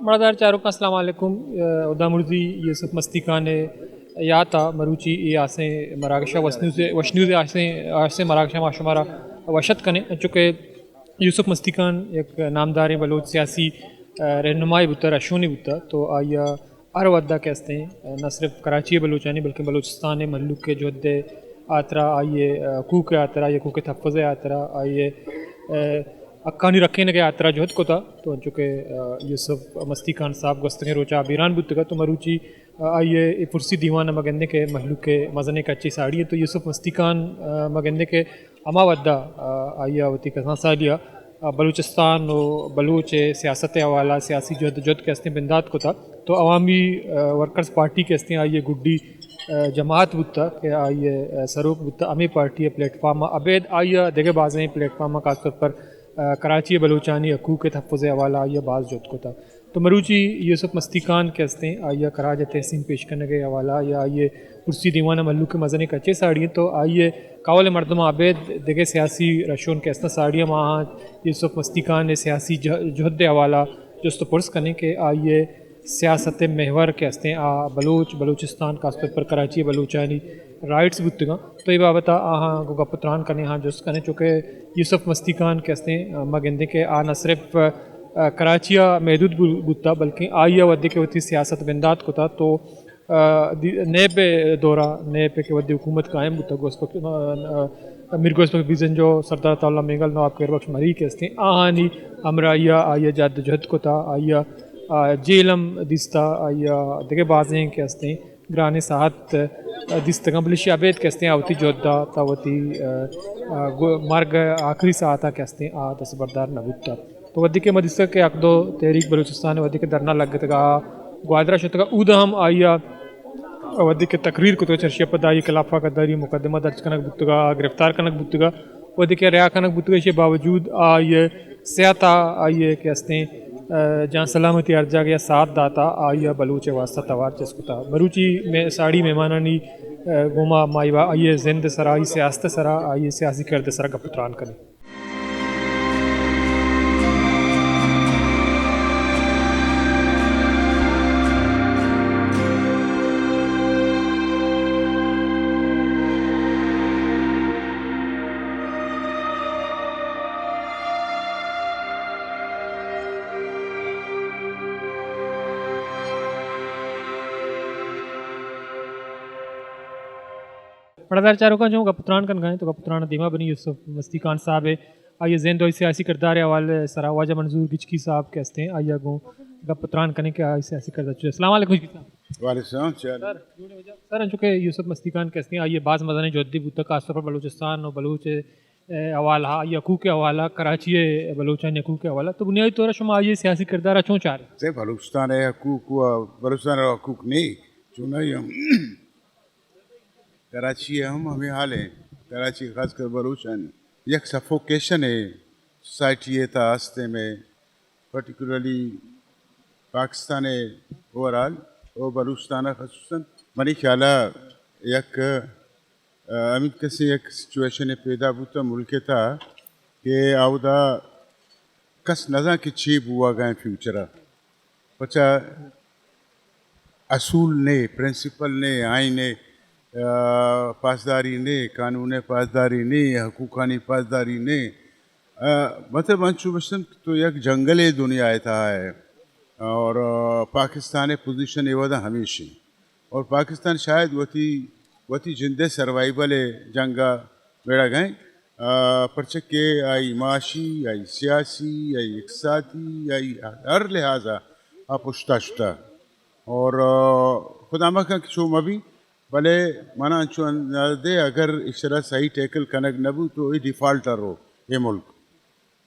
مڑادار چاروکاں، السلام علیکم۔ ادا مرزی یوسف مستیکان ءِ یات ءَ مروچی اے آسیں مراگش ءَ وش نیوز ءِ، وش نیوز ءِ آسیں، آسیں مراگش ءَ ما شمارا وش اتک کنیں۔ انچو کہ یوسف مستیکان یک نامداریں بلوچ سیاسی، آ، رہنمائے بوتہ، رہشونے بوتہ، تو آئی ءَ ہر وھد ءَ کہ استیں، آ، نہ صرف کراچی ءِ بلوچانی بلکیں بلوچستان ءِ مھلوک ءِ جھد ءِ ہاترا، آئی ءِ، آ، حقوق ءِ ہاترا، آئی ءِ حقوق ءِ تحفظ ءِ ہاترا، آئی ءِ، آ، حقانی رکینگ ءِ ہاترا جھد کتہ۔ تو انچو کہ، آ، یوسف مستیکان صاحب گوستگیں روچ ءَ بیران بوتگ ات، تو مروچی آئی ءِ اے پرسی دیوان ءَ ما گندیں کہ مھلوک ءِ مزنیں کچے ساڑی انت۔ تو یوسف مستیکان، آ، ما گندیں کہ ہما وھد ءَ، آ، آئی ءَ وتی کسان سالی ءَ، آ، بلوچستان ءُ بلوچ ءِ سیاست ءِ حوالہ ءَ سیاسی جد ءُ جھد کہ استیں بندات کتگ، تو عوامی، آ، ورکرز پارٹی کہ استیں آئی ءِ گڈی، آ، جماعت بوتگ کہ آئی ءِ، آ، سروک بوتگ، ہمے پارٹی ءِ پلیٹ فارم ءَ ابید آئی ءَ دگہ بازیں پلیٹ فارم ءَ خاص طور پر، آ، کراچی ءِ بلوچانی حقوق ءِ تحفظ ءِ حوالہ ءَ آئی ءَ باز جھد کتگ۔ تو مروچی یوسف مستیکان کہ استیں، آئی ءَ خراج تحسین پیش کنگ ءِ حوالہ ءَ یا آئی ءِ پرسی دیوان ءَ مھلوک ءِ مزنیں کچے ساڑی انت، تو آئی ءِ کہول ءِ مردماں ابید دگہ سیاسی رہشون کہ استاں ساڑی ءَ ما آہاں یوسف مستیکان ءِ سیاسی جہ-، جھد ءِ حوالہ ءَ جست ءُ پرس کنیں کہ آئی ءِ سیاست ءِ محور کہ استیں آ بلوچ، بلوچستان، خاص طور پر کراچی ءِ بلوچانی رائٹس بوتگاں۔ تو اے بابت ءَ آہاں گوں گپ ءُ تران کنیں، آہاں جست کنیں، چونکہ یوسف مستیکان کہ استیں، آ، ما گندیں کہ آ نہ صرف، آ، کراچی ءَ محدود بو-، بوتہ، بلکیں آئی ءَ وھدے کہ وتی سیاست بندات کتہ تو، آ، دی-، نیب ءِ دور ءَ، نیب ءِ کہ وھدے حکومت قائم بوتہ، گوس بخش، آ، آ، میر گوس بخش بیزنجو، سردار عطاء اللہ مینگل، نواب خیر بخش مری کہ استیں، آہانی ہمراہی ءَ آئی ءَ جد ءُ جھد کتہ، آئی ءَ، آ، جیل ہم دیستہ، آئی ءَ دگہ بازیں کہ استیں گرانیں ساعت دیستگاں، بلے ایشی ءَ ابید کہ استیں آ وتی جھد ءَ تا وتی، آ، آ، گو-، مرگ ءِ آخری ساعت ءَ کہ استیں آ دستبردار نہ بوتگ۔ تو وھدے کہ ما دیستگ کہ حق دو تحریک بلوچستان ءَ وھدے کہ دھرنا لگتگ ءَ گوادر ءَ شتگ ءَ، اود ءَ ہم آئی ءَ وھدے کہ تقریر کتگ، چرشی ءَ پد آئی ءِ خلاف ءَ غداری مقدمہ درج کنگ بوتگ ءَ، گرفتار کنگ بوتگ ءَ، وھدے کہ رہا کنگ بوتگ ءَ، ایشی ءِ باوجود آئی ءِ صحت ءَ آئی ءِ کہ استیں، آ، جان سلامتی ہر جاگہ ءَ ساتھ داتا، آئی ءَ بلوچ ءِ واستہ توار چست کتا۔ مروچی مئے ساڑی مہمانانی، آ، گوما ما آئی ءِ زند ءِ سرا، آئی ءِ سیاست ءِ سرا، آئی ءِ سیاسی کرد ءِ سرا گپ ءُ تران کنیں۔ مڑادار چاروکاں، چوں گپ ءُ تران کنگا ایں تو گپ ءُ تران ءَ دیما بنی یوسف مستیکان صاحب ءِ، آئی ءِ زند ءُ آئی ءِ سیاسی کردار ءِ حوالہ ءِ سرا واجہ منظور گچکی صاحب کہ استیں، آئی ءَ گوں گپ ءُ تران کنیں کہ آئی ءِ سیاسی کردار چے۔ السلام علیکم گچکی صاحب۔ وعلیکم السلام، چے حال؟ سر، جوڑ ئے واجہ؟ سر، انچو کہ یوسف مستیکان کہ استیں، آئی ءِ باز مزنیں جھدے بوتگ، خاص طور پر بلوچستان ءُ بلوچ ءِ، اے، حوالہ ءَ، آئی ءِ حقوق ءِ حوالہ ءَ، کراچی ءِ بلوچانی حقوق ءِ حوالہ ءَ، تو بنیادی طور ءَ شما آئی ءِ سیاسی کردار ءَ چوں چار ئے؟ سر، بلوچستان ءِ حقوق ءُ بلوچستان ءِ حقوق نہ ایں، چونائی ہم کراچی ءَ ہم ہمے حال ایں۔ کراچی ءَ خاص کر بلوچانی یک سفوکیشن ایں سوسائٹی ءِ تہا ہست ایں، مئے پرٹیکولرلی پاکستان ءِ اوورآل ءُ بلوچستان ءَ خصوصاً۔ منی خیال ءَ یک، آ، ہمینکسیں یک سچویشن پیدا بوتہ ملک ءِ تہا کہ اودا کس نزان کہ چے بوہگا ایں فیوچر ءَ۔ پرچا اصول نے، پرنسپل نے، آئین ءِ، آ، پاسداری نے، قانون ءِ پاسداری نے، حقوقانی پاسداری نے۔ آ، مطلب انچو بشتن کہ تو یک جنگل ءِ دنیا ءِ تہا ئے اور، آ، پاکستان ءِ پوزیشن اے وھدا ہمیش ایں۔ اور پاکستان شاید وتی، وتی جند ءِ سروائیول ءِ جنگ ءَ بڑگ ءَ ایں، آ، پرچہ کہ آئی معاشی، آئی سیاسی، آئی اقتصادی، آئی ہر لحاظ ءَ آ پشتا شتہ۔ اور، آ، خدا مکن کہ چو مہ بی، بلے منا انچو اندازہ دے اگر ایشرا صحیح ٹیکل کنگ نہ بو تو اے ڈیفالٹ ءَ رو اے ملک۔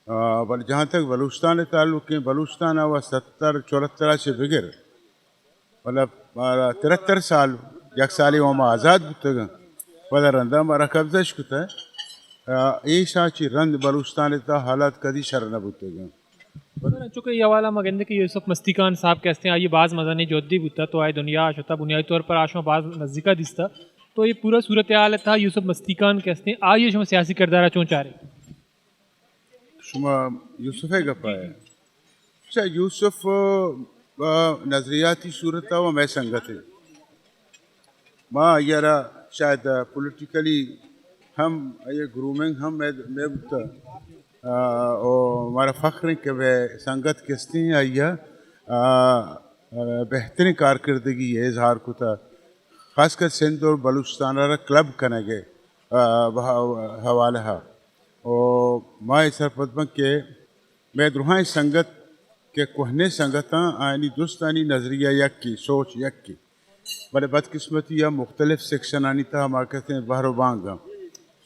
آ، بلے جہاں تک بلوچستان ءِ تعلق ایں، بلوچستان ءَ و ستر چوہتر ءَ چہ بگر مطلب، مارا ترہتر سال، یک سالے وَ ما آزاد بوتگاں، پدا رندا مارا قبضہ اش کتہ۔ آ، ایشاں چہ رند بلوچستان ءِ تہا حالات کدی شر نہ بوتگاں۔ چونکہ اے حوالہ ما گندیں کہ یوسف مستیکان صاحب کہ ہستیں، آئی باز مزنیں جہدے بوتہ، تو آئی دنیا شتہ، بنیادی طور پر آ شما باز نزیکا دیستہ۔ تو اے پورا صورتحال ءِ تہا یوسف مستیکان کہ ہستیں، آئی شما سیاسی کردارا چون چارے؟ شما یوسف ءِ گپ ءَ ئے؟ اچھا، یوسف، آ، و نظریاتی صورت ءَ و مئے سنگت اِنت۔ ما آئی ءَ را شاید پولیٹیکلی ہم، آئی ءِ گرومنگ ہم مئے، مئے بوتہ، آ، و مارا فخر اِنت کہ مئے سنگت کہ استیں آئی ءَ، آ، آ، بہتریں کارکردگی ءِ اظہار کتہ، خاص کر سندھ اور بلوچستان ءَ را کلب کنگ ءِ، آ، بہ-، حوالہ ءَ۔ و ما اے سرپد بن کہ مئے درہائیں سنگت کہ کوہنیں سنگت آں، آیانی درستانی نظریہ یکے، سوچ یکے، بلے بدقسمتی ءَ مختلف سیکشنانی تہا ما کسیں بہر و بانگ آں۔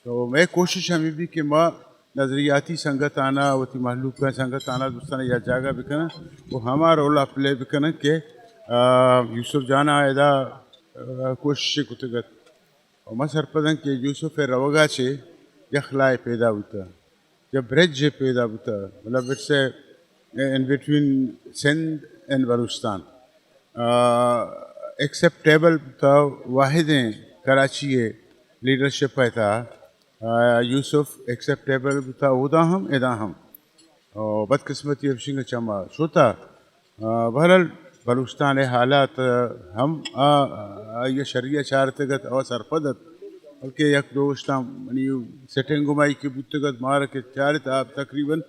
تو مئے کوشش ہمے بی کہ ما نظریاتی سنگت آناں، وتی مہلوک ءِ سنگت آناں، درستاں یک جاگہ بکناں و ہما رول ءَ پلے بکناں کہ، آ، یوسف جان ءَ ادا، آ، کوشش کتگ ات۔ و ما سرپداں کہ یوسف ءِ روگ ءَ چہ یک خلائے پیدا بوتہ، یک برج پیدا بوتہ، مطلب، it's a in between Sindh and Balochistan. آ، ایکسپٹیبل بوتہ واحدیں کراچی ءِ لیڈرشپ ءِ تہا، آ، یوسف ایکسپٹیبل بوتہ اودا ہم، ادا ہم۔ او بدقسمتی ءَ بشنگ چما شوتا۔ آ، بہرحال، بلوچستان ءِ حالات ہم آ، آئی ءَ شری ءَ چارتگ ات، آ سرپد ات، بلکہ یک دو اشتاں منی سیٹنگ گمائی کہ بوتگ ات، مارا کہ چارت، آ تقریباً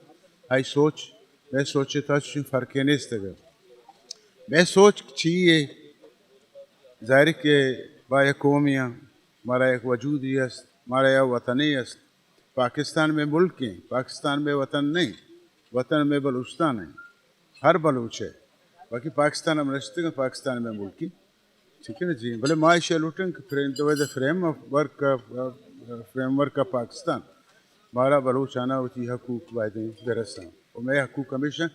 آئی سوچ، مئے سوچ ءِ تہا چوشیں فرقے نیستگ۔ مئے سوچ چی اے؟ ظاہر اے کہ ما یک قومے آں، مارا یک وجودے است، مارا یک وطنے است۔ پاکستان مئے ملک ایں، پاکستان مئے وطن نہ ایں، وطن مئے بلوچستان ایں، ہر بلوچ ءِ۔ باقی پاکستان ءَ ہم نشتگ ایں، پاکستان مئے ملک ایں۔ ٹھیک ہے نا جی، بلے ما ایشی ءَ لوٹیں کہ frame, the way the frame of work of, of, framework of Pakistan، مارا بلوچاناں وتی حقوق بایدیں برساں۔ و مئے حقوق ہمیش ایں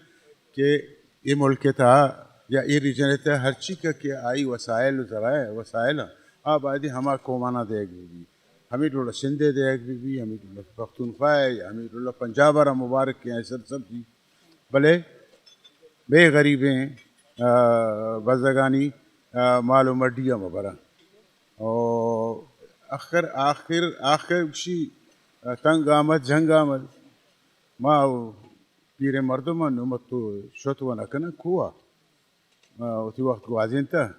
کہ اے ملک ءِ تہا یا اے ریجن ءِ تہا ہرچی کہ، کہ آئی وسائل و ذرائع، وسائل ایں، آ بایدیں ہما قوماناں دئیگ بہ بی۔ ہمے ڈول ءَ سندھ ءَ دئیگ بہ بی، ہمے ڈول ءَ پختونخوا ءَ، ہمے ڈول ءَ پنجاب ءَ را مبارک ایں سرسبزی۔ بلے بے غریبیں، آ، بزگانی، آ، مال و مڈی ءَ مہ براں۔ او آخر، آخر، آخر گشی، آ، تنگ آمد، جنگ آمد۔ ما پیریں مردم آں، نوں ما تو شت و نہ کناں کوہ ءَ۔ آ، وتی وقت گوازینتہ۔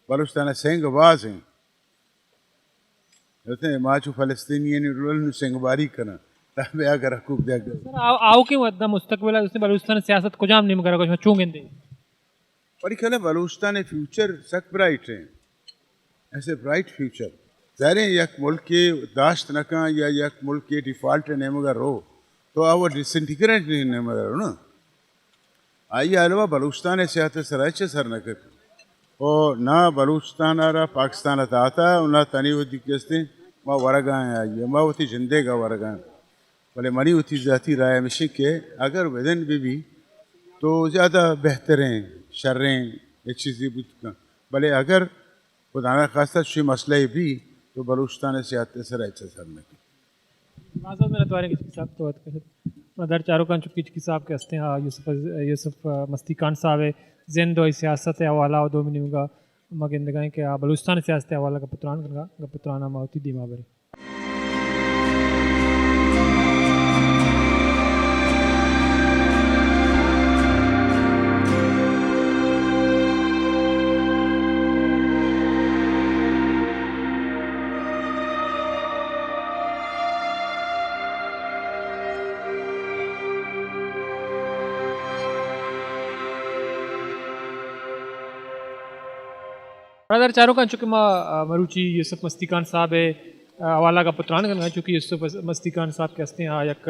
بلوچستان ءَ سنگ باز ایں۔ گوشتے، ما چو فلسطینیانی ڈول نوں سنگ باری کناں، تاں بیا اگر حقوق دیگ۔ سر، آ-، آؤکیں وھد ءَ مستقبل ءَ گوشتے بلوچستان ءِ سیاست کجام نیمگ ءَ روگ ءَ شما چون گندے؟ پری کلہ بلوچستان ءِ فیوچر سک برائٹ ایں۔ As a bright future. ظاہر ایں یک ملکے داشت نہ کن یا یک ملکے ڈیفالٹ ءِ نیمگ ءَ رو، تو آ وَ ڈسنٹیگریٹ ءِ نیمگ ءَ رو نا۔ آئی ءَ علاوہ بلوچستان ءِ سیاست ءِ سرا ہچ اثر نہ کپی۔ او نہ بلوچستان ءَ را پاکستان ءَ داتہ، او نہ تنی وھدی کہ استیں ما ورگ ءَ ایں آئی ءَ، ما وتی جندے گا ورگ ءَ ایں۔ بلے منی وتی ذاتی رائے ہمیش ایں کہ اگر ودن بہ بی تو زیادہ بہتریں، شریں یک چیزے بوت کن۔ بلے اگر خدا نخواستہ چوشیں مسئلہ بی تو بلوچستان ءِ سیاست ءِ سرا ہچ اثر نہ کپی۔ باز باز منتوار ایں گچکی صاحب تو وت کشت۔ ما در چاروکاں چو گچکی صاحب کہ استیں، آ، یوسف، یوسف، آ، مستی خان صاحب ءِ زند و آئی سیاست ءِ حوالہ ءَ دومی نیمگ ءَ ما گندگ ءَ ایں کہ آ بلوچستان ءِ سیاست ءِ حوالہ ءَ گپ ءُ تران کنگ ءَ، گپ ءُ تران ءَ ما وتی دیما بریں۔ برادر چاروکاں، چونکہ ما، آ، مروچی یوسف مستی خان صاحب ءِ، آ، حوالہ ءَ گپ ءُ تران کنگ ءَ ایں، چونکہ یوسف مستی خان صاحب کہ ہستیں، آ، یک،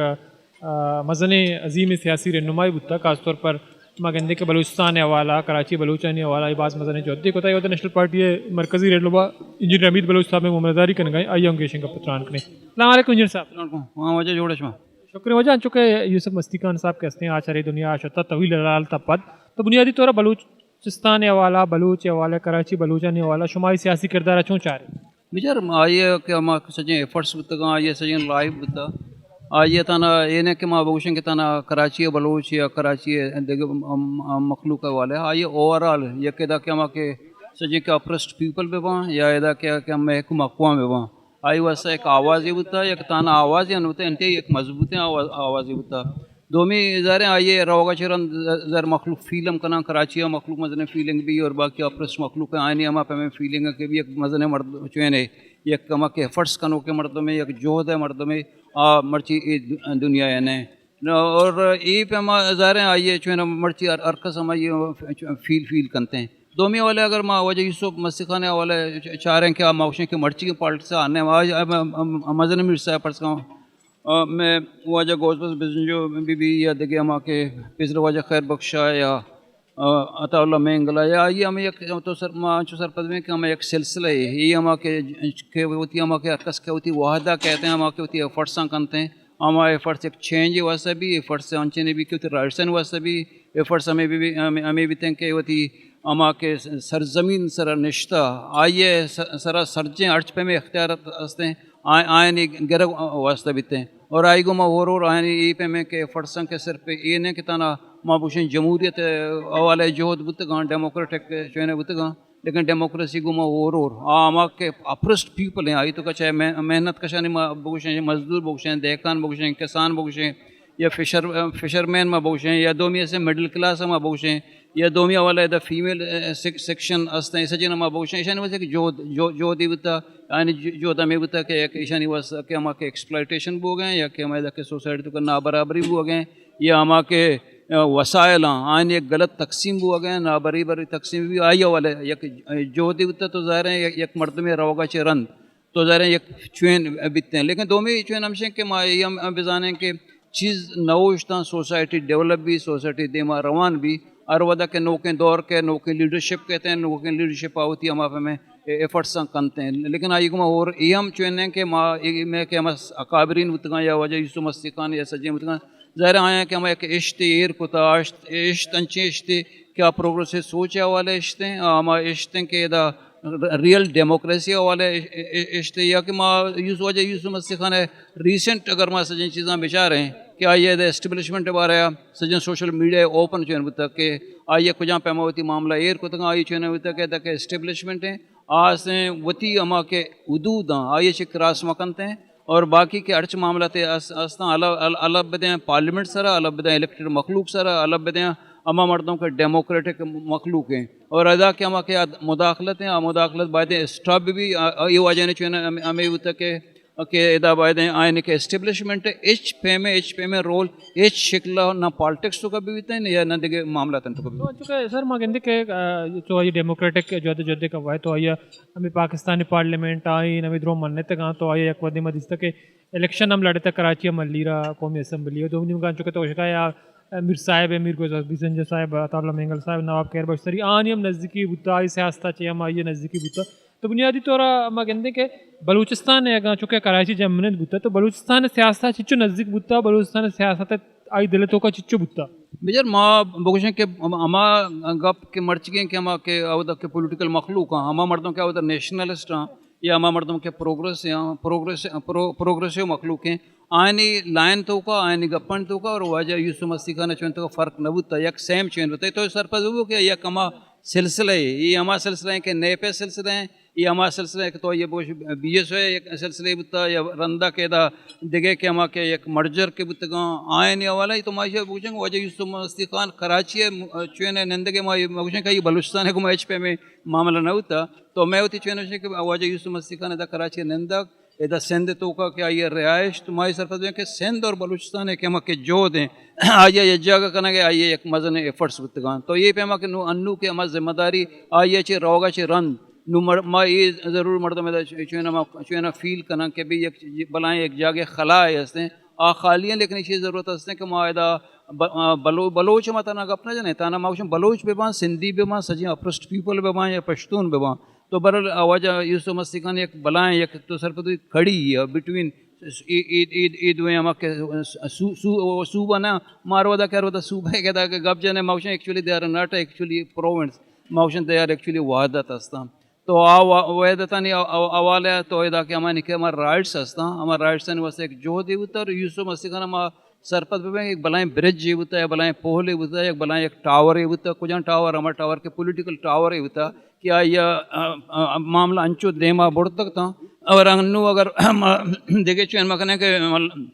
آ، مزنیں عظیمیں سیاسی رہنمائے بوتگ، خاص طور پر ما گندیں کہ بلوچستان ءِ حوالہ ءَ، کراچی ءِ بلوچانی حوالہ ءَ باز مزنیں جہدے کتگ۔ اے وھد ءَ نیشنل پارٹی ءِ مرکزی رہنما انجینئر حمید بلوچ صاحب ءِ مہمانداری کنگ ءَ ایں، آئی ءَ ہم گیشیں گپ ءُ تران کنیں۔ السلام علیکم انجینئر صاحب۔ السلام علیکم۔ ہاں، واجہ جوڑ ئے شما؟ شکر واجہ، انچو کہ یوسف مستی خان صاحب کہ ہستیں، آ چرے دنیا ءَ شتہ، طویل ءَ لال تپت۔ تو بنیادی طور ءَ بلوچستان ءِ حوالہ، بلوچ ءِ حوالہ، کراچی بلوچانی حوالہ شما آئی سیاسی کردار ءَ چون چارے؟ بچار، آئی ءِ کہ ہما سجیں ایفرٹس بوتگاں، آئی ءِ سجیں لائف بوتگ، آئی ءِ تہنا اے نہ کہ ما بگوشیں کہ تہنا کراچی ءِ بلوچ یا کراچی ءِ دگہ م-، م-، مخلوق ءِ حوالہ ءَ، آئی ءِ اوورآل یک ادا کہ ہما کہ سجیں کہ اپریسڈ پیپل بہ باں یا ادا کہ، کہ محکوم اقوام بہ باں، آئی واسطہ یک آوازے بوتگ، یک تہنا آوازے نہ بوتگ، انتہائی یک مضبوطیں آواز، آوازے بوتگ۔ دومی ظاہر ہے آئی ءِ روگ ءَ چہ رند ظاہر مخلوق فیل ہم کناں، کراچی ءَ مخلوق مزنیں فیلنگ بی اور باقی اپریسڈ مخلوق ہیں، آیانی ہما پیمیں فیلنگ کہ بی یک مزنیں مرد چوین ہے، یک کمک ءِ ایفرٹس کنوکیں مردمے، یک جہد ءِ مردمے، آ مرچی اے دنیا ءَ نہ۔ اور اے پیما ظاہر ہے آئی ءَ چوین مرچی ہر، ہر کس ہم آئی ءَ فیل، فیل کنتے ہیں۔ دومی حوالے اگر ما واجہ یوسف مستی خان ءِ حوالے چاریں کہ آ ما گوشیں کہ مرچی پالیٹکس ءَ آنے، آ، آ، آ، آ، مزن میر صاحب پرس کن، آ، میں واجہ غوث بخش بزنجو بی بی یا دگہ ہما کہ پیسر واجہ خیر بخش ءَ یا، آ، عطا اللہ مینگل ءَ یا آئی ہمیں یک تو سر، ما انچو سرپد بیں کہ ہمیں یک سلسلہ ہے، یہ ہما کہ، کہ وتی ہما کہ ہر کس کہ وتی وحدہ کہتے ہیں، ہما کہ وتی ایفرٹس کنتے ہیں، ہما ایفرٹس یک چینج واسطہ بی، ایفرٹس انچنے بی کہ وتی رائٹس واسطہ بی، ایفرٹس ہمیں بی، ہمیں، ہمیں بیتیں کہ وتی ہما کہ سرزمین سرا نشتہ، آئی ءِ س-، سرا سرجیں ہرچ پیمیں اختیارات ہستیں، آ-، آیانی گرگ واسطہ بیتیں۔ اور آئی گوما ہور ہور آیانی اے پیمیں کہ ایفرٹس کہ صرف اے نہ کہ تانا ما بوشیں جمہوریت حوالے جہد بوتگاں، ڈیموکریٹک چونے بوتگاں، لیکن ڈیموکریسی گوما ہور ہور آ ہما کہ اپریسڈ پیپل ہیں، آئی تو کا چاہے مح-، محنت کشانی ما بگوشیں، مزدور بگوشیں، دہکان بگوشیں، کسان بگوشیں، یا فشر، فشرمین ما بگوشیں، یا دومی اسے مڈل کلاس ما بگوشیں، یا دومی حوالہ دا فیمیل، اے، سیک-، سیکشن ہستیں، ایسا جن ما بگوشیں، ایشانی واسطہ کہ جہد، جو-، جہدی بوتا، یعنی جو-، جہد ہمیں بوتا کہ یک ایشانی واسطہ کہ ہما کہ ایکسپلائٹیشن بوگیں، یا کہ ہمیں دا کہ سوسائٹی تو کہ نابرابری بوگیں، یا ہما کہ، اے، وسائل ہیں، آئین یک غلط تقسیم بوگیں، نابرابری تقسیم بی، آئی حوالے یک جہدی بوتا تو ظاہر ہے یک، یک مردمے روگا چہ رند تو ظاہر ہے یک چوین بیتیں۔ لیکن دومی چوین ہمشیں کہ ما اے ہم بزانیں کہ چیز نہ اوشتاں، سوسائٹی ڈیولپ بی، سوسائٹی دیما روان بی، ہر ودا کہ نوکیں دور کہ نوکیں لیڈرشپ کہتے ہیں، نوکیں لیڈرشپ آ وتی ہما پہ میں ایفرٹس کنتے ہیں۔ لیکن آئی گما اور اے ہم چوین ہیں کہ ما، اے میں کہ ہم اکابرین بوتگاں یا واجہ یوسف مستی خان یا سجیں بوتگاں، ظاہر آیاں کہ ہما یک اشتے ایر کتا، اشت، اشت انچیں اشتے کہ آ پروگریسو سوچ ءِ حوالے اشتیں، آ ہما اشتیں کہ ادا ریئل ڈیموکریسی ءِ حوالے اش-، اش-، اشتے، یا کہ ما یوسف، واجہ یوسف مستی خان ءِ ریسنٹ اگر ما سجیں چیزاں بچاریں کہ آئی ءِ اسٹیبلشمنٹ ءِ بارے ءَ سجیں سوشل میڈیا ءَ اوپن چون بوتگ کہ آئی ءَ کجام پیما وتی معاملہ ایر کتگاں، آئی چون بوتگ کہ ادا کہ اسٹیبلشمنٹ ہیں، آ سیں وتی ہما کہ حدود آں، آئی ءَ چہ کراس مکنت ہیں، اور باقی کہ ہرچ معاملہ تے اس-، استاں، الگ، ال-، الگ بدیں پارلیمنٹ سرا، الگ بدیں الیکٹڈ مخلوق سرا، الگ بدیں ہما مردم کہ ڈیموکریٹک مخلوق ہیں۔ اور ادا کہ ہما کہ آ مداخلت ہیں، آ مداخلت باید اسٹاپ بھی، آ، آ، یہ واجہ نے چونا ہم-، ہمیں ہوتا کہ، کہ ادا باید ہیں آئین کے اسٹیبلشمنٹ ہے، ہچ پیمیں، ہچ پیمیں رول، ہچ شکل نہ پالیٹکس تو کبھی بیتے ہیں، یا نہ دیگه معاملات تو کبھی۔ تو چونکہ سر ما گندے کہ، آ، تو یہ ڈیموکریٹک جد جد کا وای تو یہ ہمیں پاکستانی پارلیمنٹ آئین ہمیں درو منتگاں تو آئی یک ودی ما دیستا کہ الیکشن ہم لڑتگ کراچی ءَ ملیرا قومی اسمبلی ءَ۔ دومی نیمگا انچو کہ تو گوشگا یا میر صاحب ءَ، میر گوزگ بزنجو صاحب، عطا اللہ مینگل صاحب، نواب خیر بخش سری، آنی ہم نزدیکی بوتا، آئی سیاست ءَ چہ ہم آئی ءَ نزدیکی بوتا۔ تو بنیادی طور ءَ ما گندیں کہ بلوچستان ءَ اگاں چونکہ کراچی جمنند بوتا تو بلوچستان ءِ سیاست ءَ چچو نزدیک بوتا، بلوچستان ءِ سیاست ءَ آئی دل ءِ توکا چچو بوتا؟ بجر ما بگوشیں کہ ہما گپ کہ مرچگیں کہ ہما کہ اودا کہ پولیٹیکل مخلوق آں، ہما مردم کہ اودا نیشنلسٹ آں، یا ہما مردم کہ پروگریس آں، پروگریس، پرو-، پروگریسو مخلوق ہیں، آیانی لائن توکا، آیانی گپانی توکا اور واجہ یوسف مستی خان چون توکا فرق نہ بوتا، یک سیم چون بوتا۔ تو سرپد بو کہ یک ہما سلسلہ ہے، یہ ہما سلسلہ ہیں کہ نیپ ءِ سلسلہ ہیں، یہ ہما سلسلہ ہے کہ تو یہ بوش بی ایس او یک سلسلہ بوتا یا رندا کہ دا دگہ کہ ہما کہ یک مرجر کہ بوتگاں آیانی حوالہ تو ما یہ بوشیں واجہ یوسف مستی خان کراچی ءَ چون نندگے ما یہ بوشیں کہ یہ بلوچستان کو ما ہچ پہ میں معاملہ نہ ہوتا۔ تو میں وتی چوین گوشیں کہ واجہ یوسف مستی خان ادا کراچی ءَ نندگ، ادا سندھ ءِ توکا کہ آئی ءِ رہائش، تو ما اے سرپد بیں کہ سندھ اور بلوچستان ءِ کہ ہما کہ جہد ہیں، آئی ءَ یک جاگہ کنگ ءَ آئی ءَ یک مزنیں ایفرٹس بوتگاں۔ تو اے پیما کہ نوں انوں کہ ہما ذمہ داری آئی ءَ چہ روگ ءَ چہ رند، نوں مر-، ما اے ضرور مردم ادا چ-، چوین ما چوین فیل کناں کہ بھی یک بلائیں یک جاگہ خلا ہے ہستیں، آ خالی ہیں، لیکن ایشی ضرورت ہستیں کہ ما ادا ب-، آ، بلو-، بلوچ ما تانا گپ نہ جنیں، تانا ما گوشیں بلوچ بہ باں، سندھی بہ باں، سجیں اپریسڈ پیپل بہ باں یا پشتون بہ باں، تو برل واجہ یوسف مستی خان یک بلائیں یک تو سرپدوی کڑی ہے بٹوین اے، اے، اے، اے دوئیں ہما کہ سو-، سو-، صوبہ نہ، مارو دا کر دا صوبہ کہ دا کہ گپ جنے ما گوشیں actually they are not actually province، ما گوشیں they are actually وحدت ہستاں۔ تو آ وا-، وحدتانی ا-، ا-، حوالہ تو ادا کہ ہمانی کہ ہمارا رائٹس ہستاں، ہمارا رائٹس واسطے ایک جہدے بوتا اور یوسف مستی خان ہما سرپد بہ بیں، یک بلائیں برج یے بوتا، یک بلائیں پول یے بوتا، یک بلائیں یک ٹاور یے بوتا، کجام ٹاور؟ ہما ٹاور کہ پولیٹیکل ٹاور یے بوتا کہ آئی ءَ، آ، آ، معاملہ انچو دیما برتگ تاں۔ اور انوں اگر ہم دگہ چون مکنیں کہ مل-،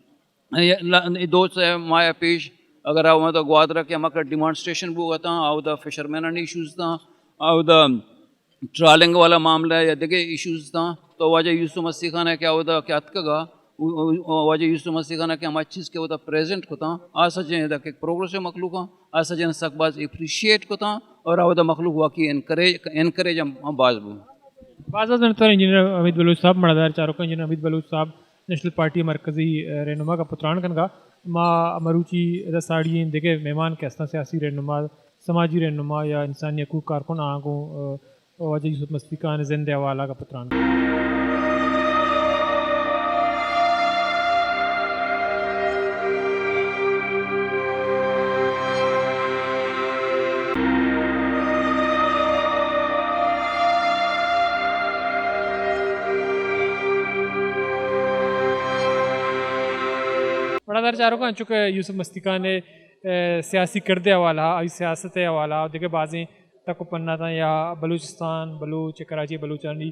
یہ ل-، دو سے ماہ پیش اگر اودا گوادر کہ ہمک ڈیمانسٹریشن بوگ اتاں، اودا فشرمینانی ایشوز اتاں، اودا ٹرالنگ والا معاملہ یا دگہ ایشوز اتاں، تو واجہ یوسف مستی خان ء کہ اودا کہ اتکگا، او-، او-، واجہ یوسف مستی خان ء کہ ہما چیز کہ اودا پریزنٹ کتاں، آ سجیں ادا کہ پروگریسو مخلوق آں، آ سجیں سک باز اپریشیٹ کتاں اور اودا مخلوق واقعی انکریج، انکریج ہم باز بو۔ باز باز منتوار انجینئر حمید بلوچ صاحب، مڑادار چاروکاں انجینئر حمید بلوچ صاحب نیشنل پارٹی مرکزی، ء، رہنما کا پتران کنگا۔ ما مروچی ادا ساڑی ہیں دگہ مہمان کہ استاں سیاسی رہنما، سماجی رہنما یا انسانی حقوق کارکن آں گوں، ء، واجہ یوسف مستی خان زند حوالہ کا پتران۔ مڑادار چاروکاں، انچو کہ یوسف مستی خان ء، ء، سیاسی کردے حوالہ، آئی سیاست ء حوالہ، دگہ بازیں تک و پناتاں یا بلوچستان، بلوچ، کراچی بلوچانی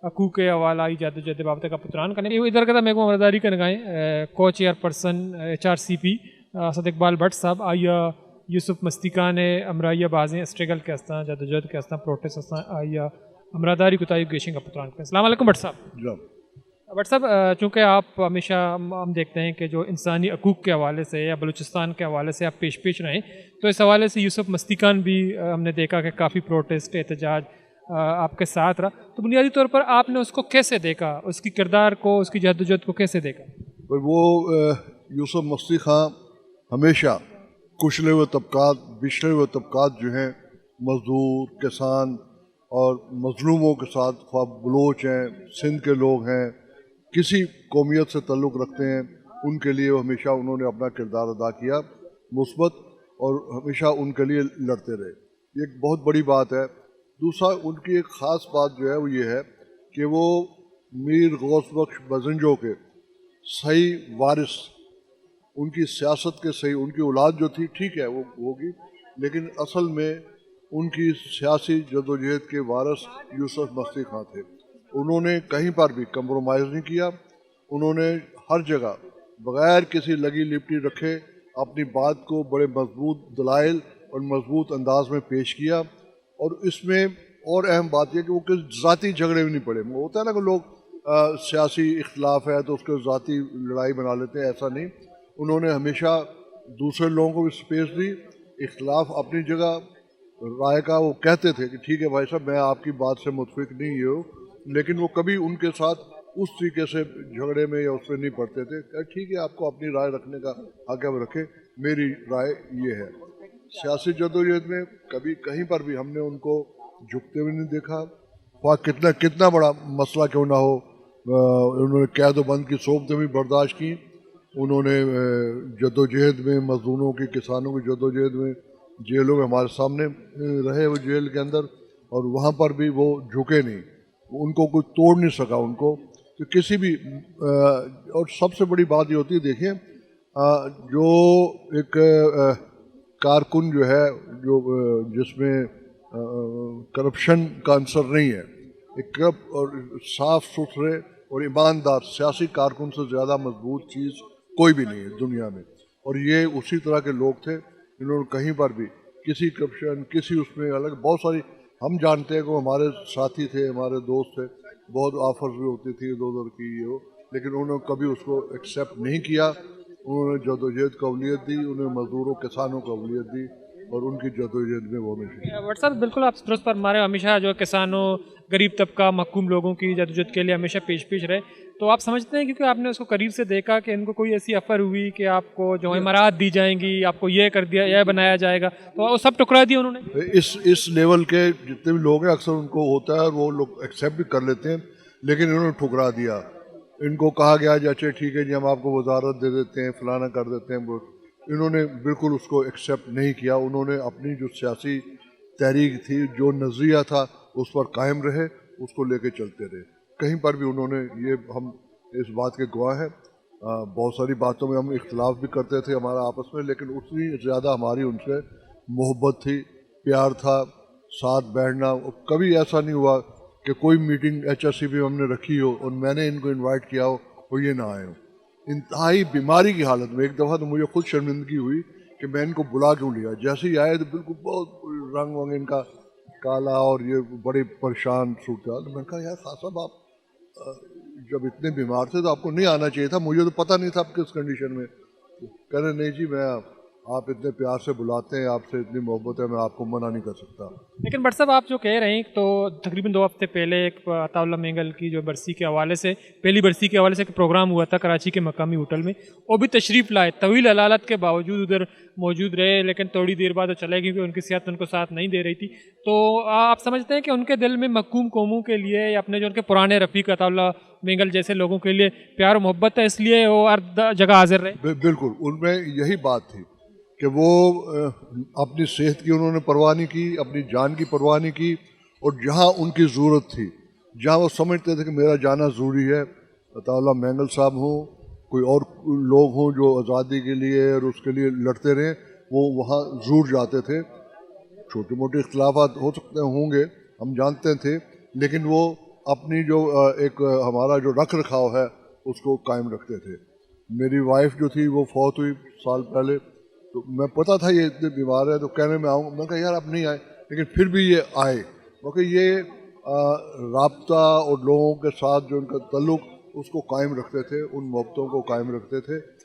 حقوق ء حوالہ، آئی جد و جہد بابت ء گپ و تران کنیں۔ اے ادارہ کتا میں کو ہمراہداری کنگائیں، ء، کو چیئر پرسن، ء، ایچ آر سی پی، ء، اسد اقبال بٹ صاحب، آئی ء یوسف مستی خان ء ہمراہی ء بازیں اسٹرگل کہ استاں، جد و جہد کہ استاں، پروٹیسٹ استاں، آئی ء ہمراہداری کتا، آئی گیشیں گپ و تران کنیں۔ السلام علیکم بٹ صاحب۔ جی۔ بٹ صاحب، ا، چونکہ آپ ہمیشہ ہم، ہم دیکھتے ہیں کہ جو انسانی حقوق کے حوالے سے یا بلوچستان کے حوالے سے آپ پیش پیش رہے، تو اس حوالے سے یوسف مستی خان بھی، ا، ہم نے دیکھا کہ کافی پروٹیسٹ، احتجاج، ا، آپ کے ساتھ رہا۔ تو بنیادی طور پر آپ نے اس کو کیسے دیکھا، اس کی کردار کو، اس کی جدوجہد کو کیسے دیکھا؟ بھائی، وہ، ا، یوسف مستی خان ہمیشہ کچلے ہوئے طبقات، بچھڑے ہوئے طبقات جو ہیں، مزدور، کسان، اور مظلوموں کے ساتھ، خواہ بلوچ ہیں، سندھ کے لوگ ہیں، کسی قومیت سے تعلق رکھتے ہیں، ان کے لیے ہمیشہ انہوں نے اپنا کردار ادا کیا، مثبت، اور ہمیشہ ان کے لیے لڑتے رہے۔ یہ ایک بہت بڑی بات ہے۔ دوسرا، ان کی ایک خاص بات جو ہے، وہ یہ ہے کہ وہ میر غوث بخش بزنجو کے صحیح وارث، ان کی سیاست کے صحیح، ان کی اولاد جو تھی، ٹھیک ہے، وہ ہوگی، لیکن اصل میں ان کی سیاسی جدوجہد کے وارث یوسف مستی خاں تھے۔ انہوں نے کہیں پر بھی کمپرومائز نہیں کیا۔ انہوں نے ہر جگہ بغیر کسی لگی لپٹی رکھے اپنی بات کو بڑے مضبوط دلائل اور مضبوط انداز میں پیش کیا۔ اور اس میں اور اہم بات یہ کہ وہ کسی ذاتی جھگڑے میں نہیں پڑے۔ وہ ہوتا ہے نا کہ لوگ، آ، سیاسی اختلاف ہے تو اس کو ذاتی لڑائی بنا لیتے ہیں، ایسا نہیں۔ انہوں نے ہمیشہ دوسرے لوگوں کو بھی سپیس دی، اختلاف اپنی جگہ، رائے کا وہ کہتے تھے کہ ٹھیک ہے بھائی صاحب، میں آپ کی بات سے متفق نہیں ہوں، لیکن وہ کبھی ان کے ساتھ اس طریقے سے جھگڑے میں یا اس میں نہیں پڑتے تھے۔ کہ ٹھیک ہے، آپ کو اپنی رائے رکھنے کا حق ہے، وہ رکھے، میری رائے یہ ہے۔ سیاسی جدوجہد میں کبھی کہیں پر بھی ہم نے ان کو جھکتے ہوئے نہیں دیکھا، خواہ کتنا، کتنا بڑا مسئلہ کیوں نہ ہو۔ آ، انہوں نے قید و بند کی صحبتیں بھی برداشت کی، انہوں نے، آ، جدوجہد میں، مزدوروں کی، کسانوں کی جدوجہد میں، جیلوں میں ہمارے سامنے، آ، رہے وہ جیل کے اندر، اور وہاں پر بھی وہ جھکے نہیں، ان کو کوئی توڑ نہیں سکا ان کو۔ تو کسی بھی، آ، اور سب سے بڑی بات یہ ہوتی ہے، دیکھیں، آ، جو ایک، آ، کارکن جو ہے، جو، آ، جس میں، آ، کرپشن کا عنصر نہیں ہے، ایک کرپٹ اور صاف ستھرے اور ایماندار سیاسی کارکن سے زیادہ مضبوط چیز کوئی بھی نہیں ہے دنیا میں۔ اور یہ اسی طرح کے لوگ تھے، انہوں نے کہیں پر بھی کسی کرپشن، کسی اس میں الگ، بہت ساری ہم جانتے ہیں کہ وہ ہمارے ساتھی تھے، ہمارے دوست تھے، بہت آفرز بھی ہوتی تھی ادھر ادھر کی، یہ وہ، لیکن انہوں نے کبھی اس کو ایکسپٹ نہیں کیا۔ انہوں نے جدوجہد کو اولویت دی، انہوں نے مزدوروں، کسانوں کو اولویت دی اور ان کی جدوجہد میں وہ ہمیشہ۔ بٹ صاحب، بالکل آپ درست فرما رہے ہو، ہمیشہ جو کسانوں، غریب طبقہ، محکوم لوگوں کی جدوجہد کے لیے ہمیشہ پیش پیش رہے۔ تو آپ سمجھتے ہیں، کیونکہ آپ نے اس کو قریب سے دیکھا، کہ ان کو کوئی ایسی آفر ہوئی کہ آپ کو جو امارات دی جائیں گی، آپ کو یہ کر دیا، یہ بنایا جائے گا، تو وہ سب ٹکرا دیا انہوں نے؟ اس، اس لیول کے جتنے بھی لوگ ہیں، اکثر ان کو ہوتا ہے اور وہ لوگ ایکسپٹ بھی کر لیتے ہیں، لیکن انہوں نے ٹھکرا دیا۔ ان کو کہا گیا جی، اچھا ٹھیک ہے جی، ہم آپ کو وزارت دے دیتے ہیں، فلانا کر دیتے ہیں، وہ، انہوں نے بالکل اس کو ایکسپٹ نہیں کیا۔ انہوں نے اپنی جو سیاسی تحریک تھی، جو نظریہ تھا، اس پر قائم رہے، اس کو لے کے چلتے رہے۔ کہیں پر بھی انہوں نے یہ، ہم اس بات کے گواہ ہیں، آ، بہت ساری باتوں میں ہم اختلاف بھی کرتے تھے ہمارا آپس میں، لیکن اتنی زیادہ ہماری ان سے محبت تھی، پیار تھا، ساتھ بیٹھنا۔ اور کبھی ایسا نہیں ہوا کہ کوئی میٹنگ ایچ آر سی پی میں ہم نے رکھی ہو اور میں نے ان کو انوائٹ کیا ہو اور یہ نہ آئے ہوں۔ انتہائی بیماری کی حالت میں، ایک دفعہ تو مجھے خود شرمندگی ہوئی کہ میں ان کو بلا کیوں لیا۔ جیسے ہی آئے تو بالکل بہت رنگ ونگ ان کا کالا اور یہ بڑے پریشان صورتحال۔ میں نے کہا، "یار خان صاحب، آپ، آ، جب اتنے بیمار تھے تو آپ کو نہیں آنا چاہیے تھا، مجھے تو پتہ نہیں تھا آپ کس کنڈیشن میں۔" کہہ رہے، "نہیں جی، میں، آپ اتنے پیار سے بلاتے ہیں، آپ سے اتنی محبت ہے، میں آپ کو منع نہیں کر سکتا۔" لیکن بٹ صاحب، آپ جو کہہ رہے ہیں، تو تقریباً دو ہفتے پہلے ایک عطا اللہ مینگل کی جو برسی کے حوالے سے، پہلی برسی کے حوالے سے ایک پروگرام ہوا تھا کراچی کے مقامی ہوٹل میں، وہ بھی تشریف لائے، طویل علالت کے باوجود ادھر موجود رہے، لیکن تھوڑی دیر بعد وہ چلے گئے کیونکہ ان کی صحت ان کو ساتھ نہیں دے رہی تھی۔ تو آپ سمجھتے ہیں کہ ان کے دل میں محکوم قوموں کے لیے یا اپنے جو ان کے پرانے رفیق عطا اللہ مینگل جیسے لوگوں کے لیے پیار و محبت ہے، اس لیے وہ ہر د-، جگہ حاضر رہے؟ بل-، بالکل، ان میں یہی بات تھی کہ وہ، آ، اپنی صحت کی انہوں نے پرواہ نہیں کی، اپنی جان کی پرواہ نہیں کی، اور جہاں ان کی ضرورت تھی، جہاں وہ سمجھتے تھے کہ میرا جانا ضروری ہے، عطا اللہ مینگل صاحب ہوں، کوئی اور لوگ ہوں جو آزادی کے لیے اور اس کے لیے لڑتے رہے، وہ وہاں ضرور جاتے تھے۔ چھوٹے موٹے اختلافات ہو سکتے ہوں گے، ہم جانتے تھے، لیکن وہ اپنی جو، آ، ایک، آ، ہمارا جو رکھ رکھاؤ ہے، اس کو قائم رکھتے تھے۔ میری وائف جو تھی، وہ فوت ہوئی سال پہلے، تو میں پتا تھا یہ اتنے بیمار ہے، تو کہنے میں آؤں، میں کہا، "یار، آپ نہیں آئے"، لیکن پھر بھی یہ آئے، کیونکہ یہ، آ، رابطہ اور لوگوں کے ساتھ جو ان کا تعلق، اس کو قائم رکھتے تھے، ان محبتوں کو قائم رکھتے تھے۔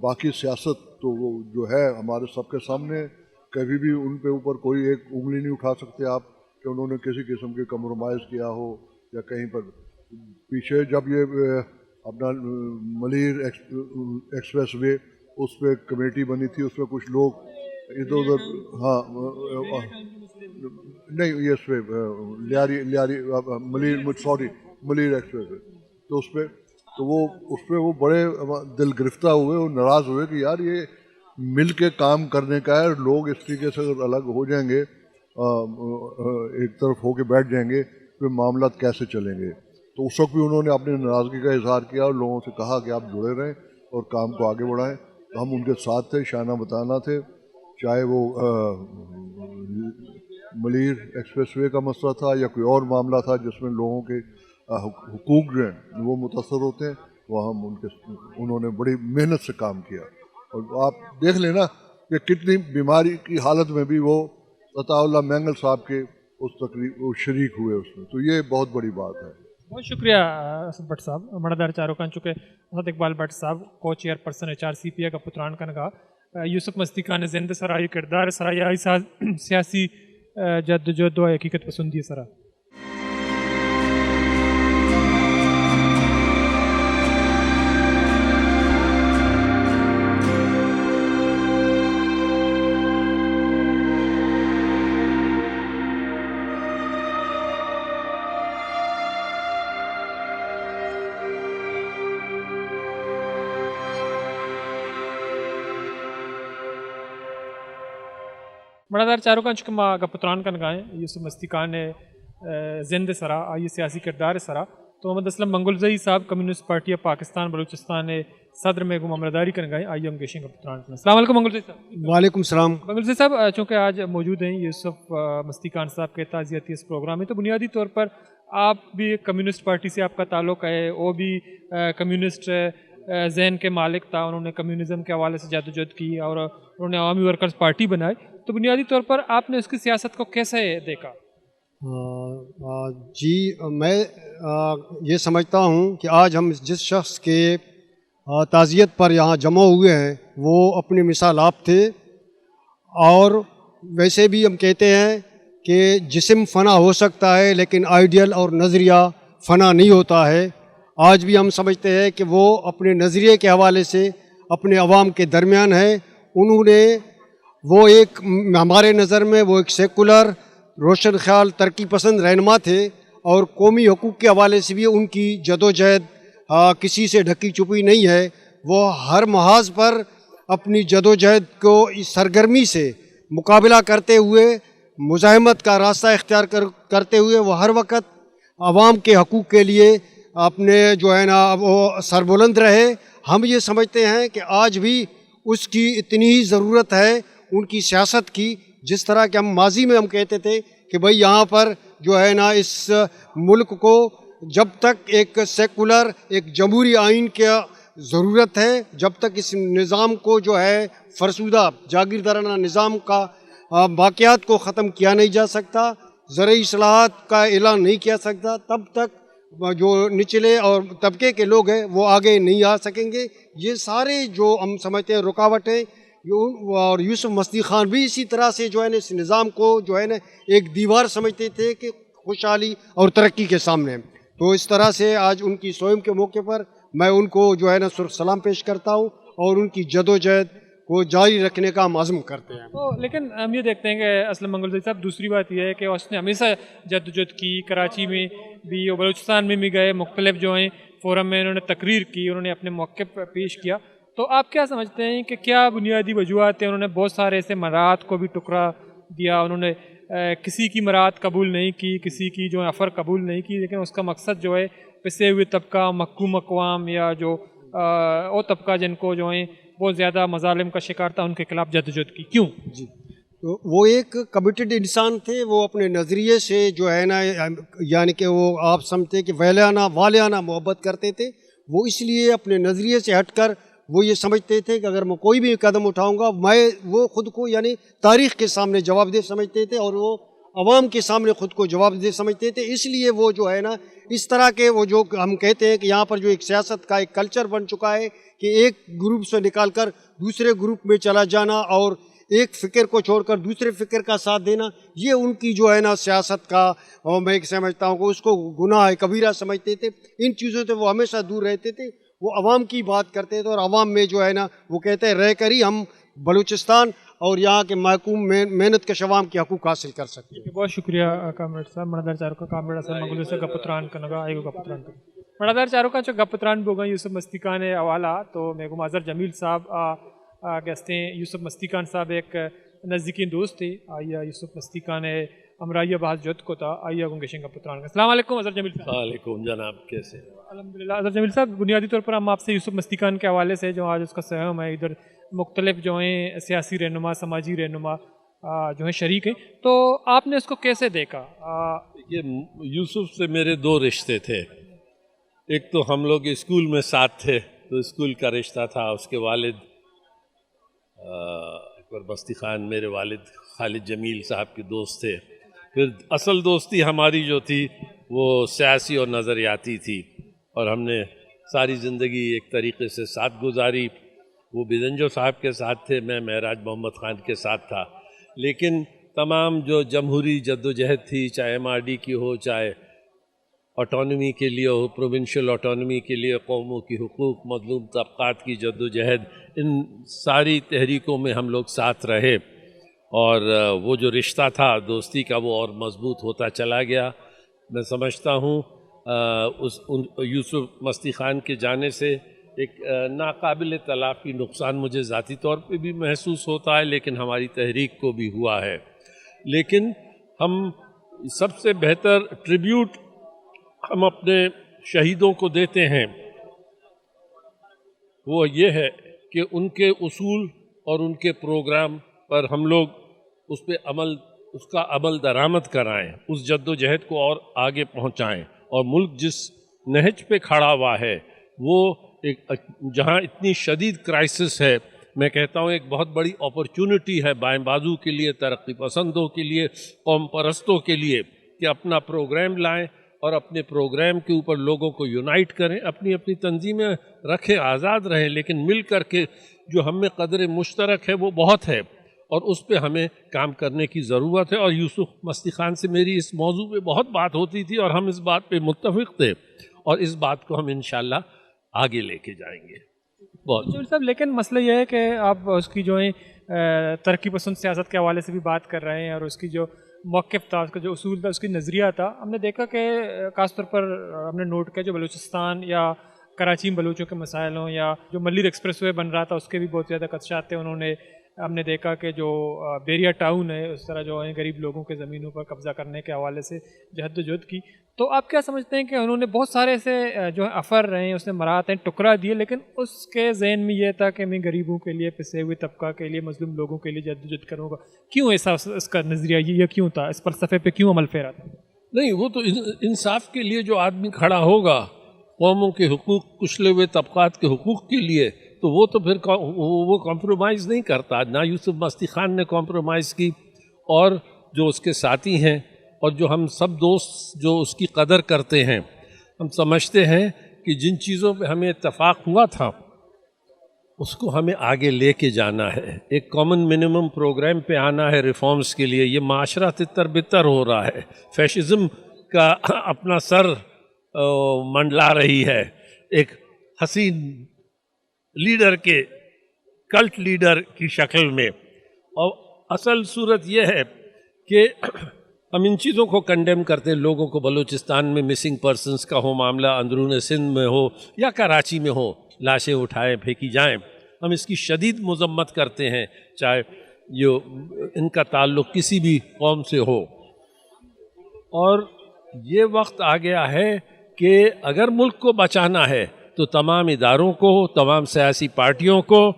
باقی سیاست تو وہ جو ہے ہمارے سب کے سامنے، کبھی بھی ان پہ اوپر کوئی ایک انگلی نہیں اٹھا سکتے آپ کہ انہوں نے کسی قسم کے کمپرومائز کیا ہو یا کہیں پر۔ پیچھے جب یہ، اے، اپنا، اے، ملیر ایکس-، ایکسپریس وے، اس پہ کمیٹی بنی تھی، اس پہ کچھ لوگ ادھر ادھر، ہاں، اے، اے، نہیں، یہ اس پہ، اے، لیاری، لیاری، اے، اے، ملیر، سوری، ملیر ایکسپریس وے۔ تو اس پہ، تو وہ، اس پہ وہ بڑے دل گرفتہ ہوئے اور ناراض ہوئے کہ یار، یہ مل کے کام کرنے کا ہے، لوگ اس طریقے سے اگر الگ ہو جائیں گے، آ، آ، ایک طرف ہو کے بیٹھ جائیں گے، تو معاملات کیسے چلیں گے؟ تو اس وقت بھی انہوں نے اپنی ناراضگی کا اظہار کیا اور لوگوں سے کہا کہ آپ جڑے رہیں اور کام کو آگے بڑھائیں۔ تو ہم ان کے ساتھ تھے، شانہ بتانہ تھے، چاہے وہ، آ، ملیر ایکسپریس وے کا مسئلہ تھا یا کوئی اور معاملہ تھا جس میں لوگوں کے، آ، حق-، حقوق جو ہیں وہ متاثر ہوتے ہیں، وہ ہم ان کے، انہوں نے بڑی محنت سے کام کیا۔ اور آپ دیکھ لینا کہ کتنی بیماری کی حالت میں بھی وہ عطا اللہ مینگل صاحب کے اس تقریب، وہ شریک ہوئے اس میں، تو یہ بہت بڑی بات ہے۔ بہت شکریہ، آ، بٹ صاحب۔ مڑدار چاروکاں، چونکہ اسد اقبال بٹ صاحب کو chairperson H R C P ءَ گپ ءُ تران کنگ ءَ، آ، یوسف مستیقان ءِ زند ءِ سرا، آئی ءِ کردار ءِ سرا یا آئی سا-، سیاسی، آ، جد ءُ جہد ءُ حقیقت پسندی ءِ سرا۔ مڑدار چاروکاں، چونکہ ما گپ ءُ تران کنگ ءَ ایں یوسف مستیقان ءِ، آ، زند ءِ سرا، آئی ءِ سیاسی کردار ءِ سرا، تو محمد اسلم منگلزئی صاحب، کمیونسٹ پارٹی آف پاکستان بلوچستان ءِ صدر، مئے گوما ہمراہداری کنگ ءَ ایں، آئی ءَ ہم گیشیں گپ ءُ تران کنیں۔ السلام علیکم منگلزئی صاحب۔ وعلیکم السلام۔ منگلزئی صاحب، آ، چونکہ آج موجود ہیں یوسف، آ، مستیقان صاحب کے تعزیتی اس پروگرام میں، تو بنیادی طور پر آپ بھی ایک کمیونسٹ پارٹی سے آپ کا تعلق ہے، وہ بھی، آ، کمیونسٹ، آ، ذہن کے مالک تھا، انہوں نے کمیونزم کے حوالے سے جدوجہد کی اور انہوں نے عوامی ورکرز پارٹی بنائی۔ تو بنیادی طور پر آپ نے اس کی سیاست کو کیسے دیکھا؟ آ، آ، جی، میں، آ، یہ سمجھتا ہوں کہ آج ہم جس شخص کے، آ، تعزیت پر یہاں جمع ہوئے ہیں، وہ اپنی مثال آپ تھے۔ اور ویسے بھی ہم کہتے ہیں کہ جسم فنا ہو سکتا ہے، لیکن آئیڈیل اور نظریہ فنا نہیں ہوتا ہے۔ آج بھی ہم سمجھتے ہیں کہ وہ اپنے نظریے کے حوالے سے اپنے عوام کے درمیان ہیں۔ انہوں نے، وہ ایک، ہمارے نظر میں وہ ایک سیکولر، روشن خیال، ترقی پسند رہنما تھے اور قومی حقوق کے حوالے سے بھی ان کی جدوجہد، آ، کسی سے ڈھکی چھپی نہیں ہے۔ وہ ہر محاذ پر اپنی جدوجہد کو سرگرمی سے مقابلہ کرتے ہوئے، مزاحمت کا راستہ اختیار کر، کرتے ہوئے وہ ہر وقت عوام کے حقوق کے لیے اپنے جو ہے نا وہ سربلند رہے۔ ہم یہ سمجھتے ہیں کہ آج بھی اس کی اتنی ہی ضرورت ہے، ان کی سیاست کی۔ جس طرح کہ ہم ماضی میں ہم کہتے تھے کہ بھئی یہاں پر جو ہے نا اس ملک کو جب تک ایک سیکولر، ایک جمہوری آئین کا ضرورت ہے۔ جب تک اس نظام کو جو ہے فرسودہ جاگیردارانہ نظام کا، آ، باقیات کو ختم کیا نہیں جا سکتا، زرعی اصلاحات کا اعلان نہیں کیا سکتا، تب تک جو نچلے اور طبقے کے لوگ ہیں وہ آگے نہیں آ سکیں گے۔ یہ سارے جو ہم سمجھتے ہیں رکاوٹ ہیں، یہ ان، اور یوسف مصدیق خان بھی اسی طرح سے جو ہے نا اس نظام کو جو ہے نا ایک دیوار سمجھتے تھے کہ خوشحالی اور ترقی کے سامنے۔ تو اس طرح سے آج ان کی سوئم کے موقع پر میں ان کو جو ہے نا سرخ سلام پیش کرتا ہوں اور ان کی جدوجہد کو جاری رکھنے کا ہم عزم کرتے ہیں۔ تو لیکن ہم یہ دیکھتے ہیں کہ اسلم منگل زئی صاحب، دوسری بات یہ ہے کہ اس نے ہمیشہ جدوجہد کی، کراچی میں بھی اور بلوچستان میں بھی گئے، مختلف جو ہیں فورم میں انہوں نے تقریر کی، انہوں نے اپنے موقف پیش کیا۔ تو آپ کیا سمجھتے ہیں کہ کیا بنیادی وجوہات ہیں؟ انہوں نے بہت سارے ایسے مراعات کو بھی ٹکرا دیا، انہوں نے کسی کی مراعات قبول نہیں کی، کسی کی جو افر قبول نہیں کی، لیکن اس کا مقصد جو ہے پسے ہوئے طبقہ، محکوم اقوام یا جو وہ طبقہ جن کو جو ہیں بہت زیادہ مظالم کا شکار تھا، ان کے خلاف جدوجہد کی۔ کیوں؟ جی، تو وہ ایک کمیٹڈ انسان تھے، وہ اپنے نظریے سے جو ہے نا، یعنی کہ وہ آپ سمجھتے کہ ویلانہ والانہ محبت کرتے تھے، وہ اس لیے اپنے نظریے سے ہٹ کر وہ یہ سمجھتے تھے کہ اگر میں کوئی بھی قدم اٹھاؤں گا، میں وہ خود کو یعنی تاریخ کے سامنے جواب دہ سمجھتے تھے اور وہ عوام کے سامنے خود کو جواب دہ سمجھتے تھے۔ اس لیے وہ جو ہے نا، اس طرح کے وہ جو ہم کہتے ہیں کہ یہاں پر جو ایک سیاست کا ایک کلچر بن چکا ہے کہ ایک گروپ سے نکال کر دوسرے گروپ میں چلا جانا اور ایک فکر کو چھوڑ کر دوسرے فکر کا ساتھ دینا، یہ ان کی جو ہے نا سیاست کا، اور میں سمجھتا ہوں کہ اس کو گناہ کبیرہ سمجھتے تھے۔ ان چیزوں سے وہ ہمیشہ دور رہتے تھے۔ وہ عوام کی بات کرتے تھے اور عوام میں جو ہے نا، وہ کہتے ہیں، رہ کر ہی ہم بلوچستان اور یہاں کے محکوم مح-، محنت کش عوام کے حقوق حاصل کر سکتے ہیں۔ بہت شکریہ کامریڈ صاحب۔ مڑدار چاروکاں کامریڈ حسن منگل سے گپ تران کنگا، آئی گپ تران کنگا۔ مڑدار چاروکاں چو گپ تران بوگا یوسف مستیق خان حوالہ، تو میں گو اظہر جمیل صاحب آ، آ، گستیں یوسف مستیق خان صاحب ایک نزدیکیں دوست تھے، آئی یوسف مستیق خان ہمراہی بحث جت کو تھا، آئی گوں گشنگ گپ تران کنگا۔ السلام علیکم اظہر جمیل صاحب۔ وعلیکم جناب، کیسے؟ الحمدللہ۔ اظہر جمیل صاحب، بنیادی طور پر ہم آپ سے یوسف مستیق خان کے حوالے سے، جو آج اس کا سیوم ہے، ادھر مختلف جو ہیں سیاسی رہنما، سماجی رہنما، آ، جو ہیں شریک ہیں، تو آپ نے اس کو کیسے دیکھا؟ آ، یہ یوسف سے میرے دو رشتے تھے۔ ایک تو ہم لوگ اسکول میں ساتھ تھے، تو اسکول کا رشتہ تھا۔ اس کے والد، آ، اکبر بستی خان، میرے والد خالد جمیل صاحب کے دوست تھے۔ پھر اصل دوستی ہماری جو تھی، وہ سیاسی اور نظریاتی تھی، اور ہم نے ساری زندگی ایک طریقے سے ساتھ گزاری۔ وہ بزنجو صاحب کے ساتھ تھے، میں معراج محمد خان کے ساتھ تھا، لیکن تمام جو جمہوری جدوجہد تھی، چاہے ایم آر ڈی کی ہو، چاہے آٹونومی کے لیے ہو، پروونشل آٹونومی کے لیے، قوموں کی حقوق، مظلوم طبقات کی جدوجہد، ان ساری تحریکوں میں ہم لوگ ساتھ رہے اور وہ جو رشتہ تھا دوستی کا، وہ اور مضبوط ہوتا چلا گیا۔ میں سمجھتا ہوں اس یوسف مستی خان کے جانے سے ایک ناقابل تلافی نقصان مجھے ذاتی طور پہ بھی محسوس ہوتا ہے، لیکن ہماری تحریک کو بھی ہوا ہے۔ لیکن ہم سب سے بہتر ٹریبیوٹ ہم اپنے شہیدوں کو دیتے ہیں، وہ یہ ہے کہ ان کے اصول اور ان کے پروگرام پر ہم لوگ اس پہ عمل، اس کا عمل درآمد کرائیں، اس جدوجہد کو اور آگے پہنچائیں، اور ملک جس نہج پہ کھڑا ہوا ہے، وہ ایک، جہاں اتنی شدید کرائسس ہے، میں کہتا ہوں ایک بہت بڑی اپرچونٹی ہے بائیں بازو کے لیے، ترقی پسندوں کے لیے، قوم پرستوں کے لیے، کہ اپنا پروگرام لائیں اور اپنے پروگرام کے اوپر لوگوں کو یونائٹ کریں، اپنی اپنی تنظیمیں رکھیں، آزاد رہیں، لیکن مل کر کے جو ہم میں قدر مشترک ہے وہ بہت ہے، اور اس پہ ہمیں کام کرنے کی ضرورت ہے۔ اور یوسف مستی خان سے میری اس موضوع پہ بہت بات ہوتی تھی اور ہم اس بات پہ متفق تھے، اور اس بات کو ہم انشاءاللہ آگے لے کے جائیں گے۔ بہت جمیل صاحب، لیکن مسئلہ یہ ہے کہ آپ اس کی جو ہے ترقی پسند سیاست کے حوالے سے بھی بات کر رہے ہیں، اور اس کی جو موقف تھا، اس کا جو اصول تھا، اس کی نظریہ تھا، ہم نے دیکھا کہ خاص طور پر ہم نے نوٹ کیا جو بلوچستان یا کراچی میں بلوچوں کے مسائل ہوں، یا جو ملیر ایکسپریس وے بن رہا تھا، اس کے بھی بہت زیادہ خدشات تھے۔ انہوں نے، ہم نے دیکھا کہ جو بیریا ٹاؤن ہے، اس طرح جو ہے غریب لوگوں کے زمینوں پر قبضہ کرنے کے حوالے سے جہد و جہد کی۔ تو آپ کیا سمجھتے ہیں کہ انہوں نے بہت سارے ایسے جو افر رہے ہیں، اس نے مراعات ہیں، ٹکرا دیے، لیکن اس کے ذہن میں یہ تھا کہ میں غریبوں کے لیے، پسے ہوئے طبقہ کے لیے، مظلوم لوگوں کے لیے جد و جہد کروں گا؟ کیوں ایسا اس کا نظریہ یہ کیوں تھا؟ اس فلسفے پہ کیوں عمل پیرا تھا؟ نہیں، وہ تو انصاف کے لیے جو آدمی کھڑا ہوگا، قوموں کے حقوق، کچلے ہوئے طبقات کے حقوق کے لیے، تو وہ تو پھر کا-، وہ وہ کمپرومائز نہیں کرتا۔ نہ یوسف مستی خان نے کمپرومائز کی، اور جو اس کے ساتھی ہیں اور جو ہم سب دوست جو اس کی قدر کرتے ہیں، ہم سمجھتے ہیں کہ جن چیزوں پہ ہمیں اتفاق ہوا تھا، اس کو ہمیں آگے لے کے جانا ہے۔ ایک کامن منیمم پروگرام پہ آنا ہے ریفارمز کے لیے۔ یہ معاشرہ تتر بتر ہو رہا ہے، فیشزم کا اپنا سر، آ، منڈلا رہی ہے ایک حسین لیڈر کے، کلٹ لیڈر کی شکل میں۔ اور اصل صورت یہ ہے کہ ہم ان چیزوں کو کنڈیم کرتے ہیں، لوگوں کو، بلوچستان میں مسنگ پرسنز کا ہو معاملہ، اندرون سندھ میں ہو یا کراچی میں ہو، لاشیں اٹھائیں، پھینکی جائیں، ہم اس کی شدید مذمت کرتے ہیں، چاہے یہ ان کا تعلق کسی بھی قوم سے ہو۔ اور یہ وقت آ گیا ہے کہ اگر ملک کو بچانا ہے تو تمام اداروں کو، تمام سیاسی پارٹیوں کو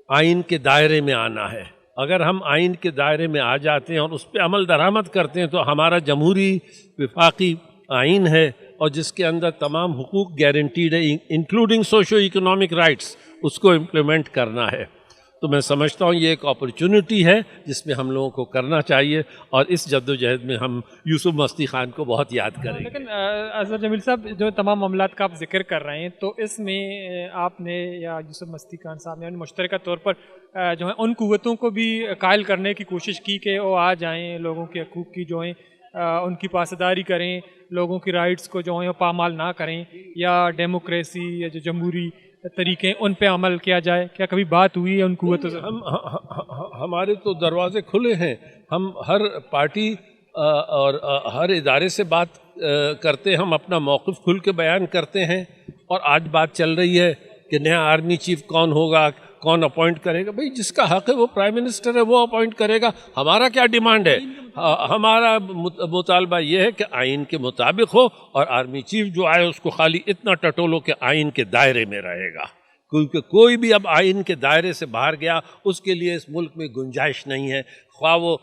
آئین کے دائرے میں آنا ہے۔ اگر ہم آئین کے دائرے میں آ جاتے ہیں اور اس پہ عمل درآمد کرتے ہیں تو ہمارا جمہوری وفاقی آئین ہے اور جس کے اندر تمام حقوق گارنٹیڈ ہے، انکلوڈنگ سوشو اکنامک رائٹس، اس کو امپلیمنٹ کرنا ہے۔ تو میں سمجھتا ہوں یہ ایک اپرچونٹی ہے جس میں ہم لوگوں کو کرنا چاہیے، اور اس جدوجہد میں ہم یوسف مستی خان کو بہت یاد کریں گے۔ لیکن، آ، اظہر جمیل صاحب، جو تمام معاملات کا آپ ذکر کر رہے ہیں، تو اس میں، آ، آپ نے یا یوسف مستی خان صاحب نے مشترکہ طور پر، آ، جو ہے، ان قوتوں کو بھی قائل کرنے کی کوشش کی کہ وہ آ جائیں، لوگوں کے حقوق کی جو ہیں، آ، ان کی پاسداری کریں، لوگوں کی رائٹس کو جو ہیں، وہ پامال نہ کریں، یا ڈیموکریسی یا جو جمہوری طریقے ہیں، ان پہ عمل کیا جائے؟ کیا کبھی بات ہوئی ہے ان قوتوں سے؟ ہم، ہم، ہم، ہمارے تو دروازے کھلے ہیں۔ ہم ہر پارٹی، آ، اور، آ، ہر ادارے سے بات، آ، کرتے ہیں، ہم اپنا موقف کھل کے بیان کرتے ہیں۔ اور آج بات چل رہی ہے کہ نیا آرمی چیف کون ہوگا، کون اپوائنٹ کرے گا۔ بھئی، جس کا حق ہے وہ پرائم منسٹر ہے، وہ اپوائنٹ کرے گا۔ ہمارا کیا ڈیمانڈ ہے؟ ہا-، ہمارا مط-، مطالبہ یہ ہے کہ آئین کے مطابق ہو، اور آرمی چیف جو آئے اس کو خالی اتنا ٹٹولو کہ آئین کے دائرے میں رہے گا، کیونکہ کوئی بھی اب آئین کے دائرے سے باہر گیا، اس کے لیے اس ملک میں گنجائش نہیں ہے۔ خواہ وہ،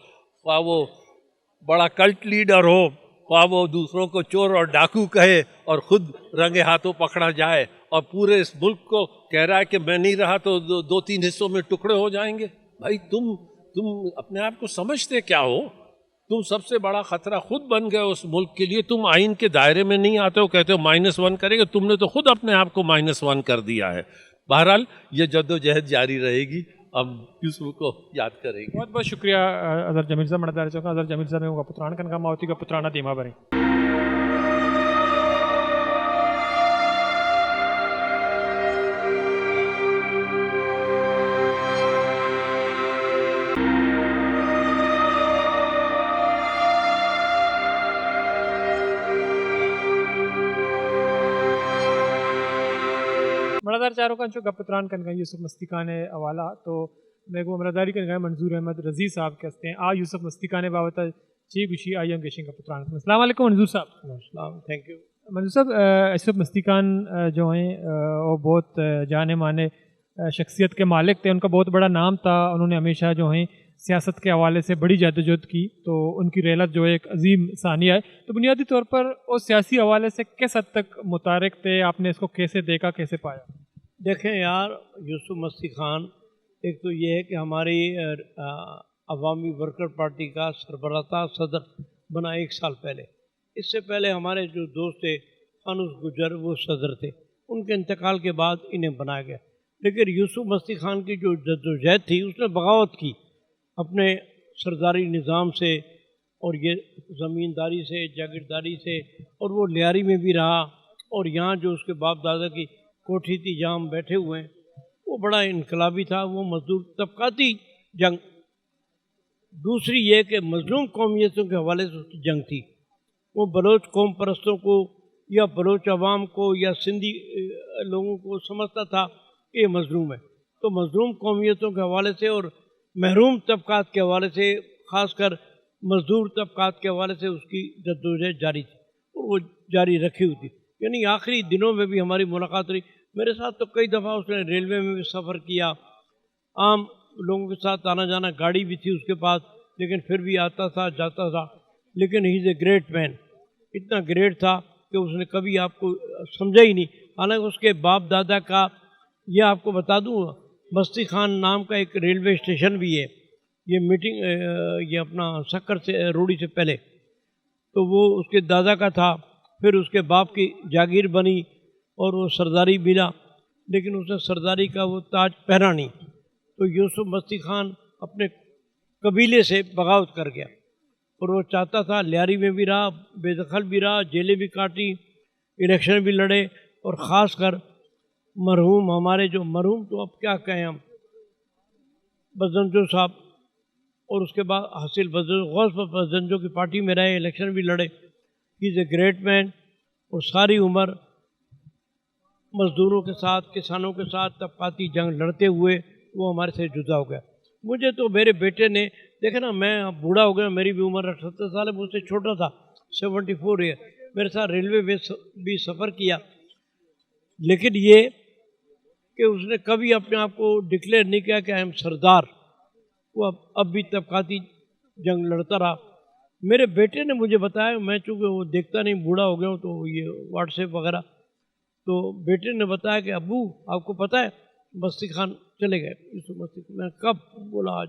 خواہ وہ بڑا کلٹ لیڈر ہو، خواہ وہ دوسروں کو چور اور ڈاکو کہے اور خود رنگے ہاتھوں پکڑا جائے اور پورے اس ملک کو کہہ رہا ہے کہ میں نہیں رہا تو دو، دو تین حصوں میں ٹکڑے ہو جائیں گے۔ بھائی، تم، تم اپنے آپ کو سمجھتے کیا ہو؟ تم سب سے بڑا خطرہ خود بن گئے اس ملک کے لیے۔ تم آئین کے دائرے میں نہیں آتے ہو، کہتے ہو مائنس ون کریں گے، تم نے تو خود اپنے آپ کو مائنس ون کر دیا ہے۔ بہرحال، یہ جدوجہد جاری رہے گی، ہم یوسف کو یاد کریں گے۔ بہت بہت شکریہ، آ، اظہر جمیل صاحب۔ مڑدار چوکا اظہر جمیل صاحب نے گپ تران کنگا، ما وتی گپ ترانا دیما بریں۔ مڑدار چاروکاں، چو گپ تران کنگا یوسف مستی خان ءِ حوالہ، تو مئے گوں ہمراہداری کنگا منظور احمد رضی صاحب کہ ہستیں، آ یوسف مستی خان ءِ بابت ءَ چی گوشی، آئی ہم گیشیں گپ تران کنگا۔ السلام علیکم منظور صاحب۔ السلام، تھینک یو۔ منظور صاحب، آ، یوسف مستی خان، آ، جو ہیں، آ، وہ بہت، آ، جانے مانے، آ، شخصیت کے مالک تھے۔ ان کا بہت بڑا نام تھا۔ انہوں نے ہمیشہ جو ہیں سیاست کے حوالے سے بڑی جدوجہد کی، تو ان کی رحلت جو ہے ایک عظیم ثانیہ ہے۔ تو بنیادی طور پر وہ سیاسی حوالے سے کس حد تک متحرک تھے، آپ نے اس کو کیسے دیکھا، کیسے پایا؟ دیکھیں یار، یوسف مستی خان ایک تو یہ ہے کہ ہماری، آ، آ، عوامی ورکر پارٹی کا سربراہ تھا، صدر بنا ایک سال پہلے۔ اس سے پہلے ہمارے جو دوست تھے، فانوس گجر، وہ صدر تھے۔ ان کے انتقال کے بعد انہیں بنایا گیا۔ لیکن یوسف مستی خان کی جو جدوجہد تھی، اس نے بغاوت کی اپنے سرداری نظام سے، اور یہ زمینداری سے، جاگیرداری سے، اور وہ لیاری میں بھی رہا، اور یہاں جو اس کے باپ دادا کی کوٹھی تھی، جہاں ہم بیٹھے ہوئے ہیں، وہ بڑا انقلابی تھا، وہ مزدور طبقاتی جنگ۔ دوسری یہ کہ مظلوم قومیتوں کے حوالے سے اس کی جنگ تھی۔ وہ بلوچ قوم پرستوں کو یا بلوچ عوام کو یا سندھی، اے، لوگوں کو سمجھتا تھا کہ یہ مظلوم ہے۔ تو مظلوم قومیتوں کے حوالے سے اور محروم طبقات کے حوالے سے، خاص کر مزدور طبقات کے حوالے سے اس کی جدوجہد جاری تھی اور وہ جاری رکھی ہوئی تھی۔ یعنی آخری دنوں میں بھی ہماری ملاقات رہی۔ میرے ساتھ تو کئی دفعہ اس نے ریلوے میں بھی سفر کیا، عام لوگوں کے ساتھ آنا جانا، گاڑی بھی تھی اس کے پاس، لیکن پھر بھی آتا تھا، جاتا تھا۔ لیکن he is a great man، اتنا گریٹ تھا۔ کہ اس نے کبھی آپ کو سمجھا ہی نہیں۔ حالانکہ اس کے باپ دادا کا، یہ آپ کو بتا دوں، مستی خان نام کا ایک ریلوے اسٹیشن بھی ہے، یہ میٹنگ، یہ اپنا سکر سے، روڑی سے پہلے، تو وہ اس کے دادا کا تھا، پھر اس کے باپ کی جاگیر بنی اور وہ سرداری ملا، لیکن اس نے سرداری کا وہ تاج پہنا نہیں۔ تو یوسف مستی خان اپنے قبیلے سے بغاوت کر گیا اور وہ چاہتا تھا، لیاری میں بھی رہا، بے دخل بھی رہا، جیلیں بھی کاٹی، الیکشن بھی لڑے، اور خاص کر مرحوم، ہمارے جو مرحوم، تو اب کیا کہیں ہم، بزنجو صاحب، اور اس کے بعد حاصل بزنجو، غوث بخش بزنجو کی پارٹی میں رہے، الیکشن بھی لڑے۔ He is a great man، اور ساری عمر مزدوروں کے ساتھ، کسانوں کے ساتھ طبقاتی جنگ لڑتے ہوئے وہ ہمارے سے جدا ہو گیا۔ مجھے تو میرے بیٹے نے، دیکھے نا، میں اب بوڑھا ہو گیا، میری بھی عمر اٹھہتر سال ہے، مجھ سے چھوٹا تھا، سیونٹی فور ایئر، میرے ساتھ ریلوے میں س-، بھی سفر کیا، لیکن یہ کہ اس نے کبھی اپنے آپ کو ڈکلیئر نہیں کیا کہ آئی ایم سردار۔ وہ اب، اب بھی طبقاتی جنگ لڑتا رہا۔ میرے بیٹے نے مجھے بتایا، میں چونکہ وہ دیکھتا نہیں، بوڑھا ہو گیا ہوں، تو یہ واٹس ایپ وغیرہ، تو بیٹے نے بتایا کہ ابو، آپ کو پتہ ہے مستی خان چلے گئے، یوسف مستی خان۔ میں کب بولا؟ آج،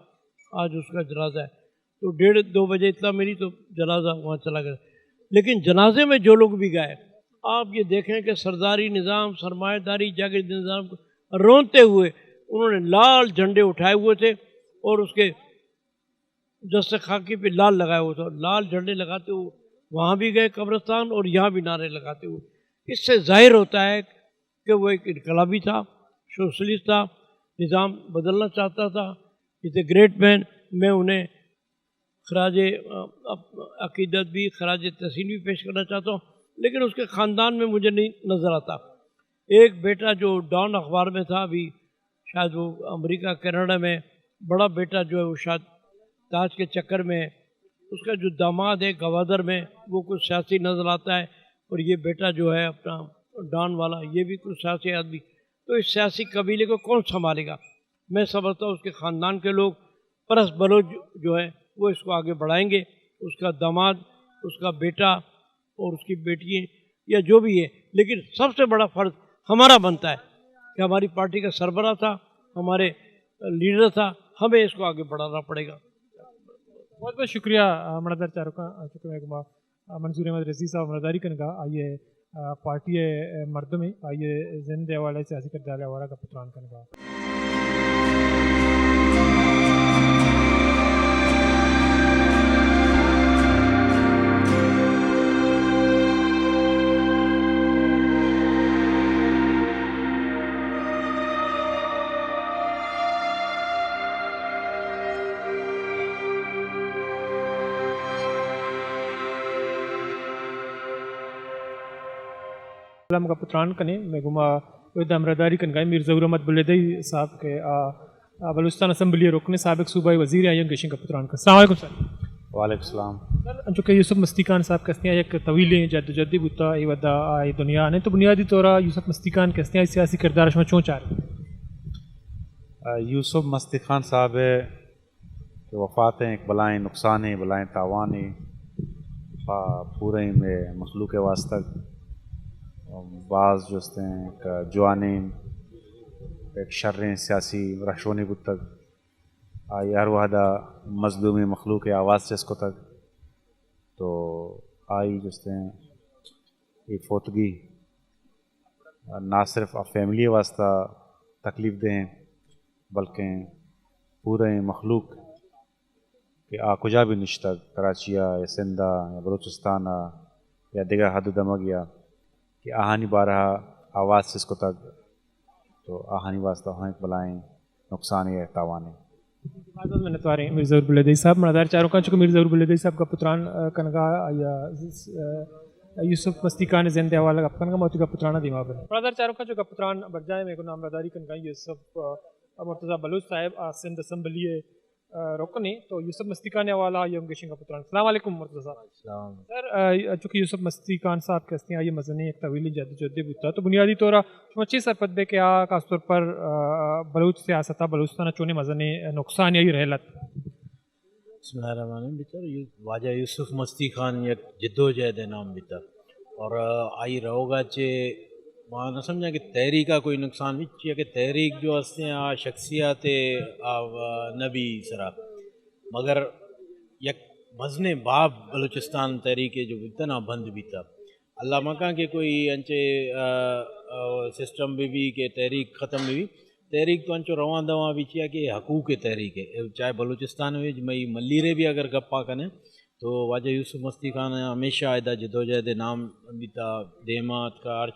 آج اس کا جنازہ ہے۔ تو ڈیڑھ دو بجے اطلاع ملی تو جنازہ وہاں چلا گیا۔ لیکن جنازے میں جو لوگ بھی گئے، آپ یہ دیکھیں کہ سرداری نظام، سرمایہ داری، جاگیرداری نظام کو رونتے ہوئے انہوں نے لال جھنڈے اٹھائے ہوئے تھے اور اس کے دست خاکی پہ لال لگایا ہوا تھا۔ لال جھنڈے لگاتے ہوئے وہاں بھی گئے قبرستان اور یہاں بھی نعرے لگاتے ہوئے۔ اس سے ظاہر ہوتا ہے کہ وہ ایک انقلابی تھا، سوشلسٹ تھا، نظام بدلنا چاہتا تھا۔ He is a great man۔ میں انہیں خراج، آ، عقیدت بھی، خراج تحسین بھی پیش کرنا چاہتا ہوں، لیکن اس کے خاندان میں مجھے نہیں نظر آتا۔ ایک بیٹا جو ڈان اخبار میں تھا، ابھی شاید وہ امریکہ، کینیڈا میں، بڑا بیٹا جو ہے وہ شاید تاج کے چکر میں ہے، اس کا جو داماد ہے گوادر میں، وہ کچھ سیاسی نظر آتا ہے، اور یہ بیٹا جو ہے اپنا ڈان والا، یہ بھی کچھ سیاسی آدمی۔ تو اس سیاسی قبیلے کو کون سنبھالے گا؟ میں سمجھتا ہوں اس کے خاندان کے لوگ، پرس بلوچ جو ہے وہ اس کو آگے بڑھائیں گے، اس کا داماد، اس کا بیٹا اور اس کی بیٹی ہیں یا جو بھی ہے، لیکن سب سے بڑا فرض ہمارا بنتا ہے کہ ہماری پارٹی کا سربراہ تھا، ہمارے لیڈر تھا، ہمیں اس کو آگے بڑھانا پڑے گا۔ بہت بہت شکریہ، آ، مڑدار چاروکاں، آ، چکر میں گما، آ، منظور احمد رضی صاحب مڑداری کنگا، آئیے، آ، پارٹی ءِ مردمے، آئی ءِ زند ءِ حوالہ ءَ، سیاسی کردار ءِ حوالہ ءَ گپ ءُ تران کنگ ءَ۔ سلام، گپ ءُ تران کنیں، مئے گوما ادا ہمراہداری کنگا ایں میر ظہور احمد بلیدئی صاحب کہ آ، آ، بلوچستان اسمبلی ءِ رکن، سابق صوبائی وزیر، آئی ءَ گیشیں گپ ءُ تران کنیں۔ السلام علیکم سر۔ وعلیکم السلام۔ سر، انچو کہ یوسف مستی خان صاحب کہ ہستیں، آ یک طویلیں جدوجہدے بوتا، اے وھدا آ اے دنیا ءَ نہ انت، تو بنیادی طور ءَ یوسف مستی خان کہ ہستیں، آئی سیاسی کردار ءَ شما چون چار؟ آ، یوسف مستی خان صاحب ءِ کہ وفات ءِ یک بلاہیں نقصانے، بلاہیں تاوانے پہ پورئیں مئے مخلوق ءِ واستہ۔ باز جستیں کہ جوانیں یک شریں سیاسی رہشونے بوتگ۔ آئی ہر وہدا مظلومیں مخلوق ءِ آواز چست کتگ۔ تو آئی جستیں اے فوتگی نہ صرف آ فیملی ءِ واستہ تکلیف دہ ایں، بلکیں پورئیں مخلوق کہ آ کجا بھی نشتگ، کراچی ءَ یا سندھ ءَ یا بلوچستان ءَ یا دگہ حد ءُ دمگے ءَ، کہ آہانی بارہ ءَ آواز چست کتگ، تو آہانی واستہ ہم یک بلاہیں نقصانے ءُ تاوانے۔ باز باز منتواریں میر ظہور بلیدئی صاحب۔ مڑدار چاروکاں، چونکہ میر ظہور بلیدئی صاحب گپ ءُ تران، آ، کنگا، آئی ءَ، آ، یوسف مستی خان ءِ زند ءِ حوالہ ءَ گپ کنگا، ما وتی گپ ءُ تران ءَ دیما بریں۔ مڑدار چاروکاں، چو گپ ءُ تران برجاہ ایں، مئے گوں ہمراہداری کنگا ایں یوسف، آ، مرتضی بلوچ صاحب، آ، سندھ اسمبلی ءِ، آ، رکن ایں، تو یوسف مستی خان ءِ حوالہ ءَ آئی ءَ ہم گیشیں گپ ءُ تران۔ السلام علیکم مرتضی صاحب۔ السلام۔ سر، آ، چونکہ یوسف مستی خان صاحب کہ ہستیں، آئی ءِ مزنیں یک طویلیں جدوجہدے بوتا، تو بنیادی طور ءَ شما چے سرپد بئے کہ آ خاص طور پر، آ، بلوچ سیاست ءَ، بلوچستان ءَ چونیں مزنیں نقصانے آئی ءَ رہلت؟ بسم اللہ الرحمن الرحیم۔ بیتر یو-، واجہ یوسف مستی خان یک جدوجہد ءِ نام بیتا۔ اور آئی روگا چے ما نہ سمجھا کہ تحریک ءَ کوئی نقصان بھی چیا کہ تحریک جو ہستے آ شخصیات آ نبی سرا، مگر یک مزنیں باب بلوچستان تحریک جو بیتا نا بند بیتا۔ اللہ مکان کہ کوئی انچے، آ، آ، سسٹم بھی بھی کہ تحریک ختم بھی بھی۔ تحریک تو انچو رواں دواں بھی چیا کہ حقوق تحریک ہے۔ چاہے بلوچستان میں مئی ملیرے بھی اگر گپا کنے تو واجہ یوسف مستی خان ہمیشہ ایدا جدوجہد نام بیتا، دیما اتکا، ہر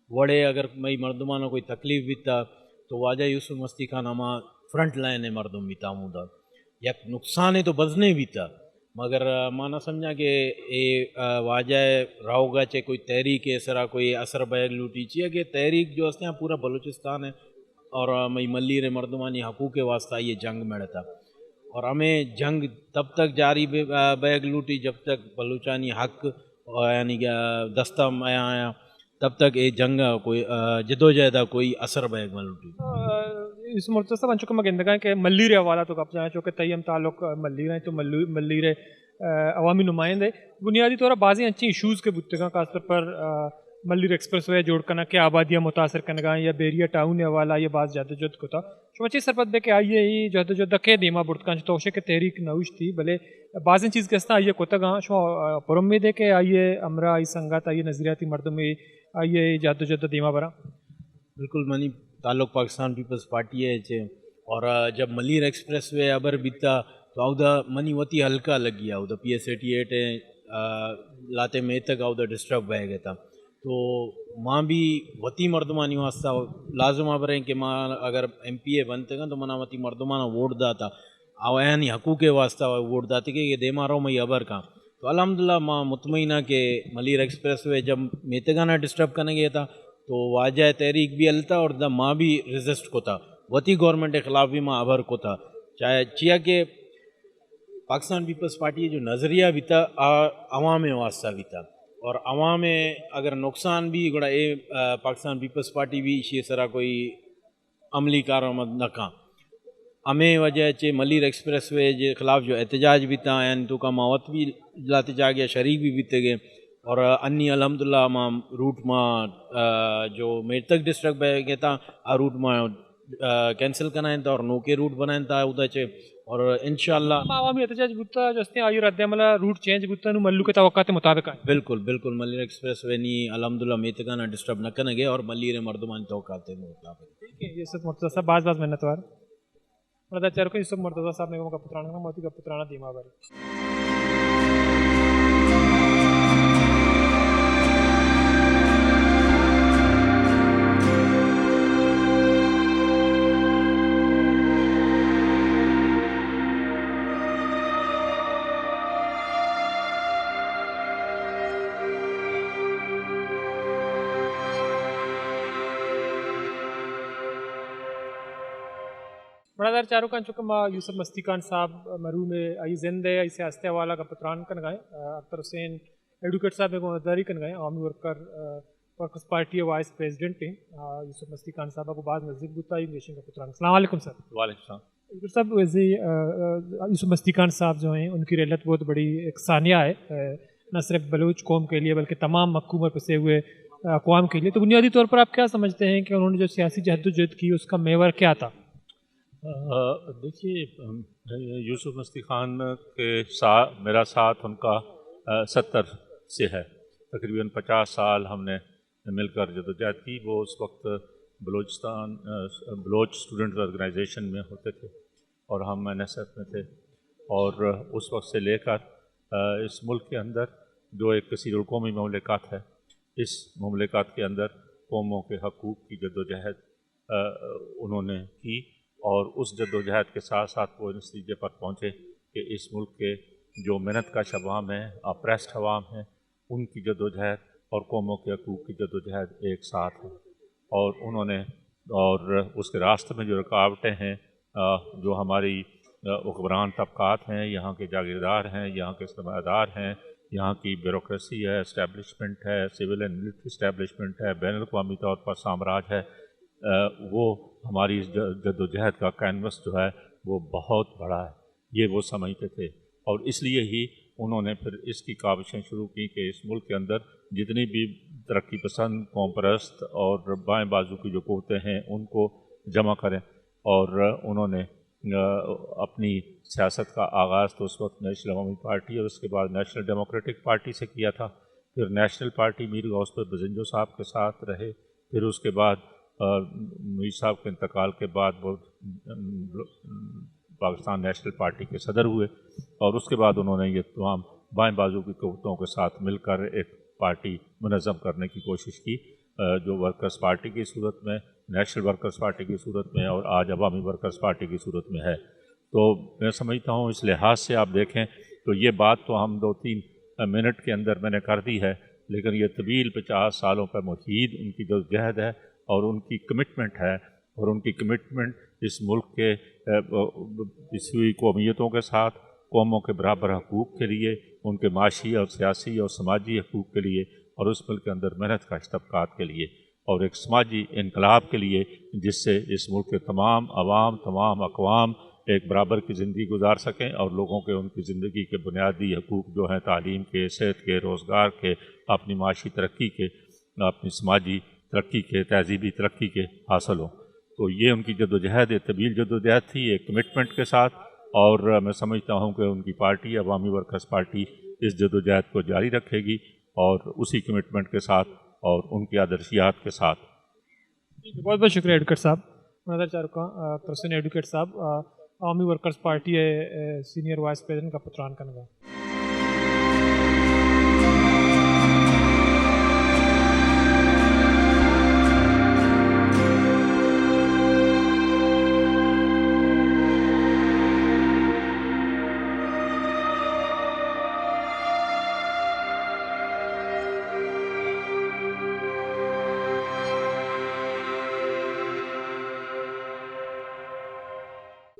وڑے اگر مئی مردمانو کوئی تکلیف بیتا تو واجہ یوسف مستی خان ہما فرنٹ لائن مردم بیتا ہمودا۔ یک نقصان تو بزنے بیتا، مگر، آ، ما نہ سمجھا کہ اے، آ، واجہ ءِ روگ ءَ چہ کوئی تحریک ءِ سرا کوئی اثر بیگ لوٹی، چیا کہ تحریک جو ہستے ہیں پورا بلوچستان ہے اور، آ، مئی ملیر مردمانی حقوق ءِ واسطہ یہ جنگ مڑتا اور ہمیں جنگ تب تک جاری بے-، آ، بیگ لوٹی جب تک بلوچانی حق، آ، یعنی کہ، آ، دستا آیا آیا تب تک اے جنگ ءَ کوئی، آ، جدوجہد ءَ کوئی اثر بیگ مہ لوٹی۔ آ، یوسف مرتضی صاحب، انچو کہ ما گندگاں کہ ملیر ءِ حوالہ تو گپ جناں، چونکہ تئی ہم تعلق، آ، ملیر ءَ، تو ملو-، ملیر ءِ، آ، عوامی نمائندہ ئے۔ بنیادی طور پر بازیں انچیں ایشوز کہ بوتگاں، خاص طور پر، آ، ملیر ایکسپریس وے جوڑ کنگ کہ آبادی ءَ متاثر کنگاں یا بیریا ٹاؤن ءِ حوالہ ءَ باز جد ءُ جہد کتا۔ شما چے سرپد بے کہ آئی ءِ اے جد ءُ جہد ءَ کئے دیما برت کنت؟ چہ تو گوشے کہ تحریک نہ اوشتی، بلے بازیں چیز کہ استاں آئی ءَ کتگاں، شما، آ، پر امید ہے کہ آئی ءِ ہمراہ، آئی سنگت، آئی ءِ نظریاتی مردم اے، آئی ءِ اے جد ءُ جہد ءَ دیما براں؟ بالکل، منی تعلق پاکستان پیپلز پارٹی ءَ چہ، اور، آ، جب ملیر ایکسپریس وے ابر بیتا تو اودا منی وتی حلقہ لگی، اودا پی ایس ایٹی ایٹ ءِ، آ، لاتے میتگ اودا ڈسٹرب بہ گئے تا۔ تو ما بھی وتی مردمانی واسطہ لازم آ بریں کہ ما اگر ایم پی اے بنتگاں تو منا وتی مردمانا ووٹ داتا، آوانی حقوق ءِ واسطہ ووٹ داتے کہ یہ دیما رو مئی ابر کاں۔ تو الحمدللہ ما مطمئن ہاں کہ ملیر ایکسپریس وے جب میتگانا ڈسٹرب کنگے تا تو واجہ تحریک بھی ہلتا اور دا ما بھی ریزسٹ کتا، وتی گورنمنٹ ءِ خلاف بھی ما ابر کتا، چاہے چیا کہ پاکستان پیپلز پارٹی ءِ جو نظریہ بیتا، آ عوام ءِ واسطہ بیتا۔ اور عوام ءِ اگر نقصان بھی، گڑا اے، آ، پاکستان پیپلز پارٹی بھی ایشی سرا کوئی عملی کارآمد نہ کاں۔ ہمے وجہ چہ ملیر ایکسپریس وے ءِ خلاف جو احتجاج بیتا، یعنی تو کا ما وت بھی لاتے جاگہ شریک بھی بیتے گے۔ اور انی الحمدللہ ما روٹ ما، آ، جو میتگ ڈسٹرکٹ بہ گئے تا، آ روٹ ما آ، کینسل کنائینتا اور نوکے روٹ بنائینتا اودا چے۔ اور انشاءاللہ ما عوامی احتجاج بوتا جو استیں آئی رد عمل روٹ چینج بوتا، نو ملوک توقعات مطابق آئے۔ بالکل، بالکل، ملیر ایکسپریس وے نی الحمدللہ میتگانا ڈسٹرب نہ کنگے اور ملیر مردمانی توقعات مطابق۔ ٹھیک ہے، یوسف مرتضی صاحب، باز باز منت وار۔ مردہ چارکو یوسف مرتضی صاحب نے گپ تران، موتی گپ ترانا دیما باری۔ مڑادار چاروکاں، چونکہ ما یوسف مستی خان صاحب مرحوم ءِ، آئی زند ءِ، آئی سیاست ءِ حوالہ گپ تران کنگا ایں۔ آ، اختر حسین ایڈوکیٹ صاحب ءِ گوں داری کنگا ایں، عوامی ورکر، آ، ورکرز پارٹی ءِ وائس پریزیڈنٹ ایں۔ آ، یوسف مستی خان صاحب ءَ گوں باز نزیک بوتا، آئی گیشیں گپ تران۔ السلام علیکم سر۔ وعلیکم السلام۔ ایڈوکیٹ صاحب، وزی، آ، آ، یوسف مستی خان صاحب جو ہیں، ان کی رحلت بہت بڑی ایک سانحہ ہے، آ، نہ صرف بلوچ قوم کے لیے بلکہ تمام محکوم اور پسے ہوئے، آ، اقوام کے لیے۔ تو بنیادی طور پر آپ کیا سمجھتے ہیں کہ انہوں نے جو سیاسی جدوجہد کی، اس کا محور کیا تھا؟ آ، دیکھیے، ام، یوسف مستی خان کے سا-، میرا ساتھ ان کا، آ، ستر سے ہے۔ تقریباً پچاس سال ہم نے مل کر جدوجہد کی۔ وہ اس وقت بلوچستان، آ، بلوچ اسٹوڈنٹ آرگنائزیشن میں ہوتے تھے اور ہم این ایس ایف میں تھے۔ اور اس وقت سے لے کر، آ، اس ملک کے اندر جو ایک کثیر القومی مملکت ہے، اس مملکت کے اندر قوموں کے حقوق کی جدوجہد آ، انہوں نے کی اور اس جدوجہد کے ساتھ ساتھ وہ اس نتیجے پر پہنچے کہ اس ملک کے جو منت کش عوام ہیں، اپریسڈ عوام ہیں، ان کی جدوجہد اور قوموں کے حقوق کی جدوجہد ایک ساتھ ہے۔ اور انہوں نے، اور اس کے راستے میں جو رکاوٹیں ہیں، آ، جو ہماری، آ، حکمران طبقات ہیں، یہاں کے جاگیردار ہیں، یہاں کے سرمایہ دار ہیں، یہاں کی بیوروکریسی ہے، اسٹیبلشمنٹ ہے، سول اینڈ ملٹری اسٹیبلشمنٹ ہے، بین الاقوامی طور پر سامراج ہے، آ، وہ ہماری ج-، جدوجہد کا کینوس جو ہے، وہ بہت بڑا ہے، یہ وہ سمجھتے تھے۔ اور اس لیے ہی انہوں نے پھر اس کی کاوشیں شروع کی کہ اس ملک کے اندر جتنی بھی ترقی پسند، قوم پرست اور بائیں بازو کی جو قوتیں ہیں، ان کو جمع کریں۔ اور انہوں نے، آ، اپنی سیاست کا آغاز تو اس وقت نیشنل عوامی پارٹی اور اس کے بعد نیشنل ڈیموکریٹک پارٹی سے کیا تھا۔ پھر نیشنل پارٹی میر غوث بخش بزنجو صاحب کے ساتھ رہے۔ پھر اس کے بعد، آ، میر صاحب کے انتقال کے بعد وہ، ام، پاکستان نیشنل پارٹی کے صدر ہوئے اور اس کے بعد انہوں نے یہ تمام بائیں بازو کی قوتوں کے ساتھ مل کر ایک پارٹی منظم کرنے کی کوشش کی، آ، جو ورکرز پارٹی کی صورت میں، نیشنل ورکرز پارٹی کی صورت میں اور آج عوامی ورکرز پارٹی کی صورت میں ہے۔ تو میں سمجھتا ہوں، اس لحاظ سے آپ دیکھیں تو یہ بات تو ہم دو تین منٹ کے اندر میں نے کر دی ہے، لیکن یہ طویل پچاس سالوں کا محیط ان کی جدوجہد ہے اور ان کی کمٹمنٹ ہے، اور ان کی کمٹمنٹ اس ملک کے، اے، پسوئی قومیتوں کے ساتھ، قوموں کے برابر حقوق کے لیے، ان کے معاشی اور سیاسی اور سماجی حقوق کے لیے، اور اس ملک کے اندر محنت کش طبقات کے لیے، اور ایک سماجی انقلاب کے لیے، جس سے اس ملک کے تمام عوام، تمام اقوام ایک برابر کی زندگی گزار سکیں اور لوگوں کے، ان کی زندگی کے بنیادی حقوق جو ہیں، تعلیم کے، صحت کے، روزگار کے، اپنی معاشی ترقی کے، اپنی سماجی ترقی کے، تہذیبی ترقی کے حاصل ہوں۔ تو یہ ان کی جدوجہد، ایک طویل جدوجہد تھی، ایک کمٹمنٹ کے ساتھ، اور میں سمجھتا ہوں کہ ان کی پارٹی، عوامی ورکرز پارٹی، اس جدوجہد کو جاری رکھے گی اور اسی کمٹمنٹ کے ساتھ اور ان کی آدرشیات کے ساتھ۔ ٹھیک ہے، بہت بہت شکریہ ایڈوکیٹ صاحب۔ منظر چاروکاں، آ، پرسن ایڈوکیٹ صاحب، آ، عوامی ورکرز پارٹی ءِ، آ، سینئر وائس پریزیڈنٹ گپ ءُ تران کنگ ءَ۔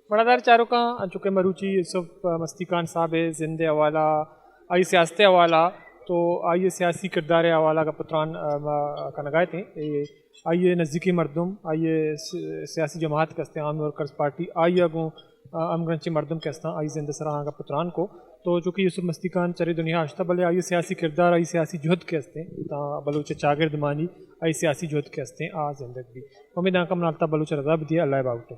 مڑادار چاروکاں، انچو کہ مروچی یوسف، آ، مستی خان صاحب ءِ زند ءِ حوالہ، آئی سیاست ءِ حوالہ، تو آئی سیاسی کردار ءِ حوالہ گپ ءُ تران، آ، ما کنگا اتیں۔ اے آئی نزیکی مردم، آئی س-، سیاسی جماعت کہ استیں، عوامی ورکرز پارٹی، آئی ءَ گوں، آ، ہمگرنچیں مردم کہ استاں، آئی زند ءِ سرا آں گپ ءُ تران کو۔ تو چونکہ یوسف مستی خان چرے دنیا ءَ ہشتہ، بلے آئی سیاسی کردار، آئی سیاسی جہد کہ استیں، تاں بلوچ چاگرد مانی آئی سیاسی جہد کہ استیں، آ زندگ بی۔ امید آں کہ من الطاف بلوچ رضا بدیے، اللہ باہوٹ۔